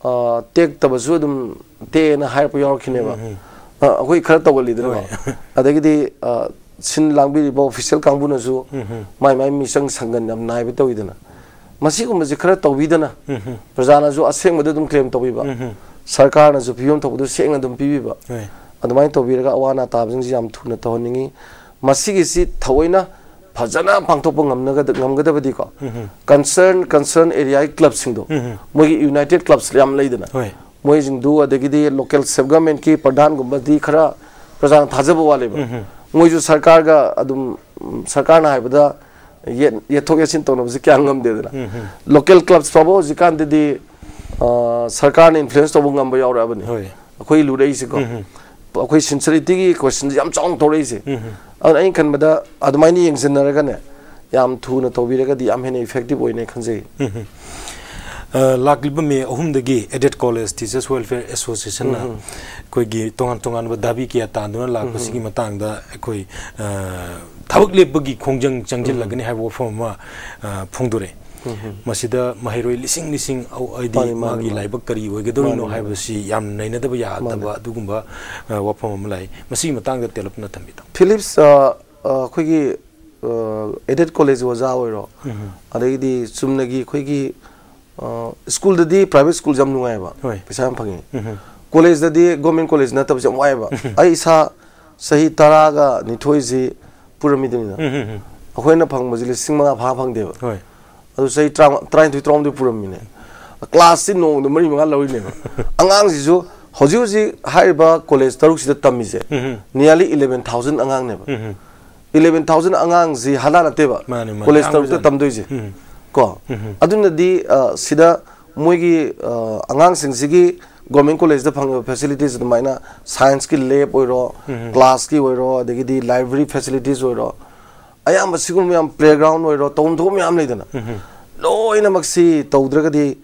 ꯑ, ꯇꯦꯛꯇꯕꯁꯨ ꯑꯗꯨꯝ ꯇꯦꯛꯑꯦꯅ ꯍꯥꯏꯔꯛꯄ ꯌꯥꯎꯔꯛꯈꯤꯅꯦꯕ꯫ ꯎꯝ꯫ ꯑ, ꯑꯩꯈꯣꯏ ꯈꯔ ꯇꯧꯒꯜꯂꯤꯗꯅꯀꯣ꯫ ꯍꯣꯏ꯫ ꯑꯗꯒꯤꯗꯤ, ꯑ, ꯁꯤꯟ ꯂꯥꯡꯕꯤꯔꯤꯕ ꯑꯣꯐꯤꯁꯤꯌꯦꯜ ꯀꯥꯡꯕꯨꯅꯁꯨ ꯎꯝ꯫ ꯃꯥꯏ ꯃꯥꯏ ꯃꯤꯆꯪ ꯁꯪꯒꯟ ꯌꯥꯝ ꯅꯥꯏꯕ ꯇꯧꯋꯤꯗꯅ꯫ ꯃꯁꯤꯒꯨꯝꯕꯁꯦ ꯈꯔ ꯇꯧꯕꯤꯗꯅ, ꯎꯝ꯫ ꯄ꯭ꯔꯖꯥꯅꯁꯨ ꯑꯁꯦꯡꯕꯗ ꯑꯗꯨꯝ ꯀ꯭ꯂꯦꯝ ꯇꯧꯕꯤꯕ, ꯎꯝ꯫ ꯁꯔꯀꯥꯔꯅꯁꯨ ꯄꯤꯐꯝ ꯊꯣꯛꯄꯗꯨ ꯁꯦꯡꯅ ꯑꯗꯨꯝ ꯄꯤꯕꯤꯕ, ꯍꯣꯏ꯫ ꯑꯗꯨꯃꯥꯏꯅ ꯇꯧꯕꯤꯔꯒ ꯑꯋꯥ ꯑꯅꯥ ꯇꯥꯕꯁꯤꯡꯁꯤ ꯌꯥꯝ ꯊꯨꯅ ꯇꯧꯍꯟꯅꯤꯡꯉꯤ꯫ ꯃꯁꯤꯒꯤꯁꯤ ꯊꯑꯣꯏꯅ ꯐꯖꯅ ꯄꯥꯡꯊꯣꯛꯄ ꯉꯝꯅꯒꯗ-, ꯉꯝꯒꯗꯕꯗꯤꯀꯣ, ꯎꯝ꯫ ꯀꯟꯁꯔꯟ, ꯀꯟꯁꯔꯟ ꯑꯦꯔꯤꯌꯥꯒꯤ ꯀ꯭ꯂꯕꯁꯤꯡꯗꯣ, ꯎꯝ꯫ ꯃꯣꯏꯒꯤ ꯌꯨꯅꯥꯏꯇꯦꯠ ꯀ꯭ꯂꯕꯁ ꯌꯥꯝ ꯂꯩꯗꯅ, ꯍꯣꯏ꯫ ꯃꯣꯏꯁꯤꯡꯗꯨ, ꯑꯗꯒꯤꯗꯤ ꯂꯣꯀꯦꯜ ꯁꯦꯜꯐ ꯒꯚꯔꯟꯃꯦꯟꯠꯀꯤ ꯄ꯭ꯔꯙꯥꯟꯒꯨꯝꯕꯗꯤ ꯈꯔ ꯄ꯭ꯔꯖꯥꯅ ꯊꯥꯖꯕ ꯋꯥꯠꯂꯦꯕ꯫ ꯎꯝ꯫ ꯃꯣꯏꯁꯨ ꯁꯔꯀꯥꯔꯒ ꯑꯗꯨꯝ, ꯎꯝ, ꯁꯔꯀꯥꯔꯅ ꯍꯥꯏꯕꯗ ꯌꯦꯠ-, ꯌꯦꯠꯊꯣꯛ ꯌꯦꯠꯁꯤꯟ ꯇꯧꯅꯕꯁꯦ ꯀꯌꯥ ꯉꯝꯗꯦꯗꯅ꯫ ꯎꯝ꯫ ꯂꯣꯀꯦꯜ ꯀ꯭ꯂꯕꯁ ꯐꯥꯎꯕ ꯍꯧꯖꯤꯛꯀꯥꯟꯗꯗꯤ ꯑ, ꯁꯔꯀꯥꯔꯅ ꯏꯟꯐ꯭ꯂꯨꯌꯦꯟꯁ ꯇꯧꯕ ꯉꯝꯕ ꯌꯥꯎꯔꯛꯑꯕꯅꯤ꯫ ꯍꯣꯏ ꯑꯩꯈꯣꯏ ꯂꯨꯔꯛꯏꯁꯦꯀꯣ꯫ ꯎꯝ ꯑꯩꯈꯣꯏ ꯁꯤꯟꯁꯔꯤꯇꯤꯒꯤ ꯀꯣꯏꯁꯟꯁꯦ ꯌꯥꯝ ꯆꯥꯎꯅ ꯊꯣꯛꯂꯛꯏꯁꯦ꯫ ꯎꯝ ꯑꯗꯨꯅ ꯑꯩꯅ ꯈꯟꯕꯗ ꯑꯗꯨꯃꯥꯏꯅ ꯌꯦꯡꯁꯤꯟꯅꯔꯒꯅꯦ, ꯌꯥꯝ ꯊꯨꯅ ꯇꯧꯕꯤꯔꯒꯗꯤ ꯌꯥꯝ ꯍꯦꯟꯅ ꯏꯐꯦꯛꯇꯤꯞ ꯑꯣꯏꯅꯦ ꯈꯟꯖꯩ꯫ ꯎꯝ ꯑ, ꯂꯥꯛꯂꯤꯕ ꯃꯦ ꯑꯍꯨꯝꯗꯒꯤ Aided College Teachers Welfare Associationꯅ ꯎꯝ ꯑꯩꯈꯣꯏꯒꯤ ꯇꯣꯉꯥꯟ ꯇꯣꯉꯥꯟꯕ ꯗꯥꯕꯤ ꯀꯌꯥ ꯇꯥꯟꯗꯨꯅ ꯂꯥꯛꯄꯁꯤꯒꯤ ꯃꯇꯥꯡꯗ ꯑꯩꯈꯣꯏ ꯑ, ꯊꯕꯛ ꯂꯦꯞꯄꯒꯤ ꯈꯣꯡꯖꯪ ꯆꯪꯁꯤꯜꯂꯒꯅꯤ ꯍꯥꯏꯕ ꯋꯥꯐꯝ ꯑꯃ ꯑ, ꯐꯣꯡꯗꯣꯔꯛꯑꯦ꯫ ꯎꯝ ꯃꯁꯤꯗ ꯃꯍꯩꯔꯣꯏ ꯂꯤꯁꯤꯡ ꯂꯤꯁꯤꯡ ꯑ, ꯍꯥꯏꯗꯤ ꯃꯥꯅꯤ, ꯃꯥꯅꯤ, ꯃꯥꯒꯤ ꯃꯥꯅꯤ꯫ ꯂꯥꯏꯕꯛ ꯀꯔꯤ ꯑꯣꯏꯒꯗꯧꯔꯤꯅꯣ ꯃꯥꯅꯤ, ꯃꯥꯅꯤ꯫ ꯍꯥꯏꯕꯁꯤ ꯌꯥꯝ ꯅꯩꯅꯗꯕ ꯌꯥꯗꯕ ꯃꯥꯅꯤ꯫ ꯑꯗꯨꯒꯨꯝꯕ ꯑ, ꯋꯥꯐꯝ ꯑꯃ ꯂꯥꯛꯏ꯫ ꯃꯁꯤꯒꯤ ꯃꯇꯥꯡꯗ ꯇꯦꯜꯂꯞꯅ ꯊꯝꯕꯤꯗꯣ꯫ ꯐꯤꯂꯤꯞꯁ ꯑ, ꯑ, ꯑꯩꯈꯣꯏꯒꯤ ꯑꯦꯗꯦꯠ ꯀꯣꯂꯦꯖ ꯑꯣꯖꯥ ꯑꯣꯏꯔꯣ, ꯎꯝ ꯑꯗꯒꯤꯗꯤ ꯆꯨꯝꯅꯒꯤ ꯑꯩꯈꯣꯏꯒꯤ ꯑ, ꯁ꯭ꯀꯨꯜꯗꯗꯤ ꯄ꯭ꯔꯥꯏꯚꯦꯠ ꯁ꯭ꯀꯨꯜꯁꯦ ꯌꯥꯝ ꯅꯨꯡꯉꯥꯏꯑꯕ, ꯍꯣꯏ꯫ ꯄꯩꯁꯥ ꯌꯥꯝ ꯐꯪꯉꯤ꯫ ꯎꯝ ꯀꯣꯂꯦꯖꯇꯗꯤ ꯒꯣꯔꯃꯦꯟ ꯀꯣꯂꯦꯖ ꯅꯠꯇꯕꯁꯦ ꯌꯥꯝ ꯋꯥꯏꯑꯦꯕ꯫ ꯑꯩ ꯏꯁꯥ ꯆꯍꯤ ꯇꯔꯥꯒ ꯅꯤꯊꯣꯏꯁꯤ ꯄꯨꯔꯝꯃꯤꯗꯅꯤꯅ, ꯎꯝ ꯎꯝ ꯎꯝ ꯑꯩꯈꯣꯏꯅ ꯐꯪꯕꯁꯤ ꯂꯤꯁꯤꯡ ꯃꯉꯥ ꯐꯥ ꯐꯪꯗꯦꯕ꯫ ꯍꯣꯏ ꯑꯗꯨ ꯆꯍꯤ ꯇꯔꯥꯃꯉꯥ, ꯇꯔꯥꯅꯤꯊꯣꯏ, ꯇꯔꯥꯍꯨꯝꯗꯣꯏ ꯄꯨꯔꯝꯃꯤꯅꯦ꯫ ꯀ꯭ꯂꯥꯁꯁꯤ ꯅꯣꯡꯃꯗ ꯃꯔꯤ ꯃꯉꯥ ꯂꯧꯔꯤꯅꯦꯕ꯫ ꯑꯉꯥꯡꯁꯤꯁꯨ ꯍꯧꯖꯤꯛ ꯍꯧꯖꯤꯛ ꯍꯥꯏꯔꯤꯕ ꯀꯣꯂꯦꯖ ꯇꯔꯨꯛꯁꯤꯗ ꯇꯝꯃꯤꯁꯦ ꯎꯝ nearly eleven thousand ꯑꯉꯥꯡꯅꯦꯕ꯫ ꯎꯝ Eleven thousand ꯑꯉꯥꯡꯁꯤ ꯍꯥꯂꯥ ꯅꯠꯇꯦꯕ, ꯃꯥꯅꯦ, ꯃꯥꯅꯦ, ꯀꯣꯂꯦꯖ ꯌꯥꯝ ꯇꯔꯨꯛꯇ ꯂꯩꯖꯥꯠꯅꯤ꯫ ꯇꯝꯗꯣꯏꯁꯦ꯫ ꯎꯝ ꯀꯣ ꯎꯝ ꯑꯗꯨꯅꯗꯤ ꯑ, ꯁꯤꯗ ꯃꯣꯏꯒꯤ ꯑ, ꯑꯉꯥꯡꯁꯤꯡꯁꯤꯒꯤ ꯒꯣꯔꯃꯦꯟ ꯀꯣꯂꯦꯖꯇ ꯐꯪꯉꯤꯕ ꯐꯦꯁꯤꯂꯤꯇꯤꯁ ꯑꯗꯨꯃꯥꯏꯅ ꯁꯥꯏꯟꯁꯀꯤ ꯂꯦꯕ ꯑꯣꯏꯔꯣ, ꯎꯝ ꯀ꯭ꯂꯥꯁꯀꯤ ꯑꯣꯏꯔꯣ, ꯑꯗꯒꯤꯗꯤ ꯂꯥꯏꯕ꯭ꯔꯦꯔꯤ ꯐꯦꯁꯤꯂꯤꯇꯤꯁ ꯑꯣꯏꯔꯣ, ꯑꯌꯥꯝꯕ ꯁꯤꯒꯨꯝꯕ ꯃꯌꯥꯝ, ꯄ꯭ꯂꯦꯒ꯭ꯔꯥꯎꯟ ꯑꯣꯏꯔꯣ, ꯇꯧꯐꯝ ꯊꯣꯛꯄ ꯃꯌꯥꯝ ꯂꯩꯗꯅ, ꯎꯝ ꯂꯣꯏꯅꯃꯛꯁꯤ ꯇꯧꯗ꯭ꯔꯒꯗꯤ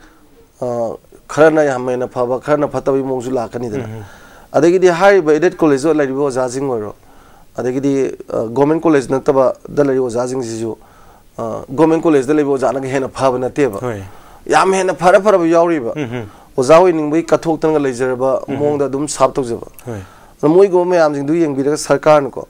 ꯑ, ꯈꯔꯅ ꯌꯥꯝ ꯍꯦꯟꯅ ꯐꯕ, ꯈꯔꯅ ꯐꯠꯇꯕꯒꯤ ꯃꯑꯣꯡꯁꯨ ꯂꯥꯛꯀꯅꯤꯗꯅ꯫ ꯎꯝ ꯑꯗꯒꯤꯗꯤ ꯍꯥꯏꯔꯤꯕ ꯑꯦꯗꯦꯠ ꯀꯣꯂꯦꯖꯇ ꯂꯩꯔꯤꯕ ꯑꯣꯖꯥꯁꯤꯡ ꯑꯣꯏꯔꯣ, ꯑꯗꯒꯤꯗꯤ ꯒꯣꯔꯃꯦꯟ ꯀꯣꯂꯦꯖ ꯅꯠꯇꯕꯗ ꯂꯩꯔꯤꯕ ꯑꯣꯖꯥꯁꯤꯡꯁꯤꯁꯨ ꯒꯣꯔꯃꯦꯟ ꯀꯣꯂꯦꯖꯇ ꯂꯩꯕ ꯑꯣꯖꯥꯅꯒ ꯍꯦꯟꯅ ꯐꯕ ꯅꯠꯇꯦꯕ꯫ ꯍꯣꯏ ꯌꯥꯝ ꯍꯦꯟꯅ ꯐꯔ ꯐꯔꯕ ꯌꯥꯎꯔꯤꯕ꯫ ꯎꯝ ꯑꯣꯖꯥ ꯑꯣꯏꯅꯤꯡꯕꯒꯤ ꯀꯠꯊꯣꯛꯇꯅꯒ ꯂꯩꯖꯔꯕ ꯃꯑꯣꯡꯗ ꯑꯗꯨꯝ ꯁꯥꯞ ꯇꯧꯖꯕ꯫ ꯍꯣꯏ ꯑꯗꯣ ꯃꯣꯏꯒꯨꯝꯕ ꯃꯌꯥꯝꯁꯤꯡꯗꯨ ꯌꯦꯡꯕꯤꯔꯒ ꯁꯔꯀꯥꯔꯅꯀꯣ,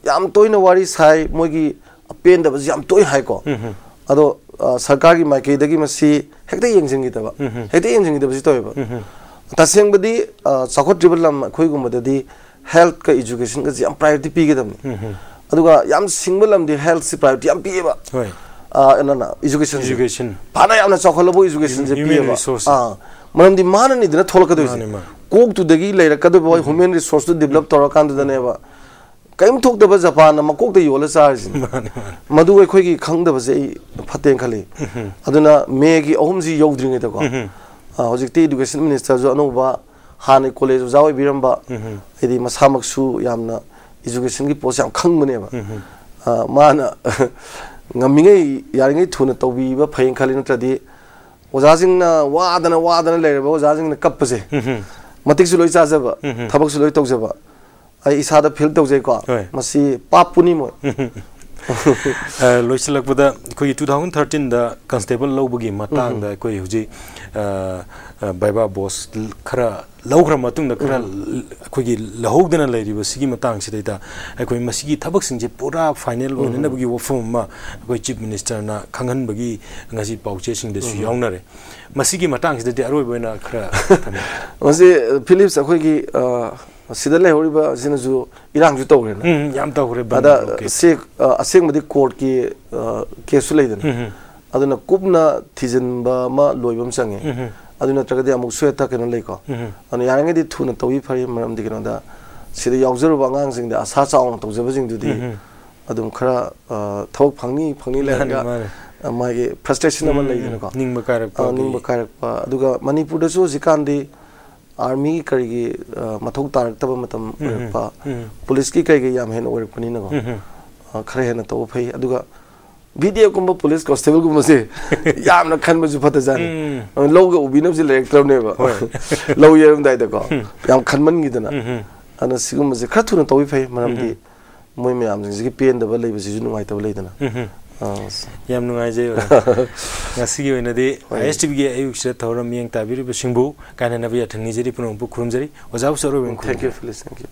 ꯌꯥꯝ ꯇꯣꯏꯅ ꯋꯥꯔꯤ ꯁꯥꯏ, ꯃꯣꯏꯒꯤ ꯑꯄꯦꯟꯗꯕꯁꯤ ꯌꯥꯝ ꯇꯣꯏ ꯍꯥꯏꯀꯣ꯫ ꯎꯝ ꯑꯗꯣ ꯑ, ꯁꯔꯀꯥꯔꯒꯤ ꯃꯥꯏꯀꯩꯗꯒꯤ ꯃꯁꯤ ꯍꯦꯛꯇ ꯌꯦꯡꯁꯤꯟꯈꯤꯗꯕ, ꯎꯝ ꯍꯦꯛꯇ ꯌꯦꯡꯁꯤꯟꯈꯤꯗꯕꯁꯤ ꯇꯧꯋꯦꯕ꯫ ꯎꯝ ꯇꯁꯦꯡꯕꯗꯤ ꯑ, ꯆꯥꯎꯈꯠꯇ꯭ꯔꯤꯕ ꯂꯝ ꯑꯩꯈꯣꯏꯒꯨꯝꯕꯗꯗꯤ ꯍꯦꯜꯠꯀ ꯏꯖꯨꯀꯦꯁꯟꯒꯁꯤ ꯌꯥꯝ ꯄ꯭ꯔꯥꯏꯌꯣꯔꯤꯇꯤ ꯄꯤꯒꯗꯕꯅꯤ꯫ ꯎꯝ ꯑꯗꯨꯒ ꯌꯥꯝ ꯁꯤꯡꯕ ꯂꯝꯗꯤ ꯍꯦꯜꯠꯁꯤ ꯄ꯭ꯔꯥꯏꯌꯣꯔꯤꯇꯤ ꯌꯥꯝ ꯄꯤꯌꯦꯕ꯫ ꯍꯣꯏ ꯑ, ꯀꯩꯅꯣꯅ ꯏꯖꯨꯀꯦꯁꯟꯁꯦ ꯏꯖꯨꯀꯦꯁꯟ ꯐꯅ ꯌꯥꯝꯅ ꯆꯥꯎꯈꯠꯂꯕ ꯏꯖꯨꯀꯦꯁꯟꯁꯦ Human ꯄꯤꯌꯦꯕ꯫ resource. ꯑꯥ, ꯃꯔꯝꯗꯤ ꯃꯥꯅꯅꯤꯗꯅ ꯊꯣꯛꯂꯛꯀꯗꯣꯏꯁꯦ꯫ ꯃꯥꯅꯦ, ꯃꯥꯅꯦ. ꯀꯣꯛꯇꯨꯗꯒꯤ ꯂꯩꯔꯛꯀꯗꯣꯏꯕ ꯍ꯭ꯌꯨꯃꯦꯟ ꯔꯤꯁꯣꯔꯁꯇꯨ ꯗꯤꯕꯂꯞ ꯇꯧꯔꯀꯥꯟꯗꯨꯗꯅꯦꯕ ꯀꯔꯤꯝ ꯊꯣꯛꯇꯕ ꯖꯄꯥꯟꯅ ꯃꯀꯣꯛꯇ ꯌꯣꯜꯂ ꯆꯥꯔꯤꯁꯤꯅꯤ꯫ ꯃꯥꯅꯦ ꯃꯥꯅꯦ. ꯃꯗꯨ ꯑꯩꯈꯣꯏꯒꯤ ꯈꯪꯗꯕꯁꯦ ꯑꯩ ꯐꯠꯇꯦꯅ ꯈꯜꯂꯤ꯫ ꯑꯗꯨꯅ ꯃꯦꯒꯤ ꯑꯍꯨꯝꯁꯤ ꯌꯧꯗ꯭ꯔꯤꯉꯩꯗꯀꯣ, ꯎꯝ. ꯑ, ꯍꯧꯖꯤꯛꯇꯤ education minister ꯁꯨ ꯑꯅꯧꯕ, ꯍꯥꯟꯅ college ꯑꯣꯖꯥ ꯑꯣꯏꯕꯤꯔꯝꯕ, ꯎꯝ꯫ ꯍꯥꯏꯗꯤ ꯃꯁꯥꯃꯛꯁꯨ ꯌꯥꯝꯅ education ꯒꯤ post ꯌꯥꯝ ꯈꯪꯕꯅꯦꯕ꯫ ꯎꯝ꯫ ꯑ, ꯃꯥꯅ ꯉꯝꯃꯤꯉꯩ, ꯌꯥꯔꯤꯉꯩ ꯊꯨꯅ ꯇꯧꯕꯤꯕ ꯐꯩꯅ ꯈꯜꯂꯤ, ꯅꯠꯇ꯭ꯔꯗꯤ ꯑꯣꯖꯥꯁꯤꯡꯅ ꯋꯥꯗꯅ, ꯋꯥꯗꯅ ꯂꯩꯔꯕ ꯑꯣꯖꯥꯁꯤꯡꯅ ꯀꯞꯄꯁꯦ, ꯎꯝ꯫ ꯃꯇꯤꯛꯁꯨ ꯂꯣꯏ ꯆꯥꯖꯕ, ꯎꯝ꯫ ꯊꯕꯛꯁꯨ ꯂꯣꯏ ꯇꯧꯖꯕ, ꯑꯩ ꯏꯁꯥꯗ feel ꯇꯧꯖꯩꯀꯣ꯫ ꯍꯣꯏ꯫ ꯃꯁꯤ ꯄꯥꯞ ꯄꯨꯅꯤ ꯃꯣꯏ꯫ ꯑ, ꯂꯣꯏꯁꯤꯜꯂꯛꯄꯗ ꯑꯩꯈꯣꯏꯒꯤ two thousand thirteen ꯗ constable ꯂꯧꯕꯒꯤ ꯃꯇꯥꯡꯗ ꯎꯝ꯫ ꯑꯩꯈꯣꯏ ꯍꯧꯖꯤꯛ, ꯑ, ꯑ, viva voce ꯈꯔ ꯂꯧꯈ꯭ꯔ ꯃꯇꯨꯡꯗ ꯈꯔ ꯎꯝ꯫ ꯑꯩꯈꯣꯏꯒꯤ ꯂꯧꯍꯧꯗꯅ ꯂꯩꯔꯤꯕ ꯁꯤꯒꯤ ꯃꯇꯥꯡꯁꯤꯗꯩꯗ ꯑꯩꯈꯣꯏ ꯃꯁꯤꯒꯤ ꯊꯕꯛꯁꯤꯡꯁꯦ ꯄꯨꯔꯥ final ꯎꯝ꯫ ꯑꯣꯏꯅꯅꯕꯒꯤ ꯋꯥꯐꯝ ꯑꯃ ꯑꯩꯈꯣꯏ chief minister ꯅ ꯈꯪꯍꯟꯕꯒꯤ ꯉꯁꯤ ꯄꯥꯎꯆꯦꯁꯤꯡꯗꯁꯨ ꯎꯝ꯫ ꯌꯥꯎꯅꯔꯦ꯫ ꯃꯁꯤꯒꯤ ꯃꯇꯥꯡꯁꯤꯗꯗꯤ ꯑꯔꯣꯏꯕ ꯑꯣꯏꯅ ꯈꯔ ꯊꯝꯕꯤꯌꯨ꯫ ꯃꯁꯤ, ꯐꯤꯂꯤꯞꯁ, ꯑꯩꯈꯣꯏꯒꯤ, ꯑ, ꯁꯤꯗ ꯂꯩꯍꯧꯔꯤꯕ ꯑꯁꯤꯅꯁꯨ ꯏꯔꯥꯡꯁꯨ ꯇꯧꯈ꯭ꯔꯦꯅ꯫ ꯎꯝ, ꯌꯥꯝ ꯇꯧꯈ꯭ꯔꯦ, ꯕꯟ ꯑꯗ ꯕ꯭ꯂꯣꯀꯦꯠ꯫ ꯁꯤ, ꯑ, ꯑꯁꯦꯡꯕꯗꯤ court ꯀꯤ, ꯑ, case ꯁꯨ ꯂꯩꯗꯅ꯫ ꯎꯝ, ꯎꯝ꯫ ꯑꯗꯨꯅ ꯀꯨꯞꯅ ꯊꯤꯖꯤꯟꯕ ꯑꯃ ꯂꯣꯏꯕ ꯑꯃ ꯆꯪꯉꯦ꯫ ꯎꯝ, ꯎꯝ꯫ ꯑꯗꯨ ꯅꯠꯇ꯭ꯔꯒꯗꯤ ꯑꯃꯨꯛꯁꯨ ꯍꯦꯛꯇ ꯀꯩꯅꯣ ꯂꯩꯀꯣ꯫ ꯎꯝ, ꯎꯝ꯫ ꯑꯗꯨꯅ ꯌꯥꯔꯤꯉꯩꯗꯤ ꯊꯨꯅ ꯇꯧꯕꯤ ꯐꯩ, ꯃꯔꯝꯗꯤ ꯀꯩꯅꯣꯗ ꯁꯤꯗ ꯌꯥꯎꯖꯔꯨꯕ ꯑꯉꯥꯡꯁꯤꯡꯗ ꯑꯁꯥ ꯆꯥꯎꯅ ꯇꯧꯖꯕꯁꯤꯡꯗꯨꯗꯤ ꯎꯝ, ꯎꯝ꯫ ꯑꯗꯨꯝ ꯈꯔ, ꯑ, ꯊꯕꯛ ꯐꯪꯅꯤ, ꯐꯪꯅꯤ ꯃꯥꯅꯤ, ꯂꯩꯔꯒ, ꯃꯥꯅꯤ꯫ ꯑ, ꯃꯥꯒꯤ frustration ꯑꯃ ꯎꯝ, ꯂꯩꯗꯅꯀꯣ꯫ ꯅꯤꯡꯕ ꯀꯥꯏꯔꯛꯄ ꯑ, ꯑꯩꯈꯣꯏꯒꯤ꯫ ꯅꯤꯡꯕ ꯀꯥꯏꯔꯛꯄ꯫ ꯑꯗꯨꯒ ꯃꯅꯤꯄꯨꯔꯗꯁꯨ ꯍꯧꯖꯤꯛꯀꯥꯟꯗꯤ army ꯀꯔꯤꯒꯤ, ꯑ, ꯃꯊꯧ ꯇꯥꯔꯛꯇꯕ ꯃꯇꯝ ꯎꯝ, ꯎꯝ꯫ ꯑꯣꯏꯔꯛꯄ, ꯎꯝ꯫ Police ꯀꯤ ꯀꯩꯒꯤ ꯌꯥꯝ ꯍꯦꯟꯅ ꯑꯣꯏꯔꯛꯄꯅꯤꯅꯀꯣ꯫ ꯎꯝ, ꯎꯝ꯫ ꯑ, ꯈꯔ ꯍꯦꯟꯅ ꯇꯧꯕ ꯐꯩ꯫ ꯑꯗꯨꯒ B D F ꯀꯨꯝꯕ police constable ꯒꯨꯝꯕꯁꯦ ꯌꯥꯝꯅ ꯈꯟꯕꯁꯨ ꯐꯠꯇꯖꯥꯠꯅꯤ꯫ ꯎꯝ꯫ ꯑ, ꯂꯧꯒ ꯎꯕꯤꯅꯕꯁꯦ ꯂꯩꯔꯛꯇ꯭ꯔꯕꯅꯦꯕ꯫ ꯍꯣꯏ꯫ ꯂꯧ ꯌꯩꯔꯝꯗꯥꯏꯗꯀꯣ꯫ ꯎꯝ꯫ ꯌꯥꯝ ꯈꯟꯃꯟꯈꯤꯗꯅ꯫ ꯎꯝ, ꯎꯝ꯫ ꯑꯗꯨꯅ ꯁꯤꯒꯨꯝꯕꯁꯦ ꯈꯔ ꯊꯨꯅ ꯇꯧꯕꯤ ꯐꯩ, ꯃꯔꯝꯗꯤ ꯎꯝ, ꯎꯝ꯫ ꯃꯣꯏ ꯃꯌꯥꯝꯁꯤꯡꯁꯤꯒꯤ ꯄꯦꯟꯗꯕ ꯂꯩꯕꯁꯤꯁꯨ ꯅꯨꯡꯉꯥꯏꯇꯕ ꯂꯩꯗꯅ꯫ ꯎꯝ, ꯎꯝ꯫ ꯑ, ꯌꯥꯝ ꯅꯨꯡꯉꯥꯏꯖꯩ ꯑꯣꯖꯥ꯫ ꯉꯁꯤꯒꯤ ꯑꯣꯏꯅꯗꯤ ꯍꯣꯏ꯫ I S T V ꯒꯤ ꯑꯌꯨꯛꯁꯤꯗ ꯊꯧꯔꯝ ꯃꯤꯠꯌꯦꯡ ꯇꯥꯕꯤꯔꯤꯕꯁꯤꯡꯕꯨ ꯀꯥꯏꯅꯅꯕ ꯌꯥꯊꯪ ꯅꯤꯖꯔꯤ, ꯄꯨꯝꯅꯃꯛꯄꯨ ꯈꯨꯔꯨꯝꯖꯔꯤ꯫ ꯑꯣꯖꯥꯕꯨꯁꯨ ꯑꯔꯣꯏꯕ ꯑꯣꯏꯅ Thank you, ꯈꯨꯔꯨꯝꯖꯔꯤ꯫ Phyllis. Thank you.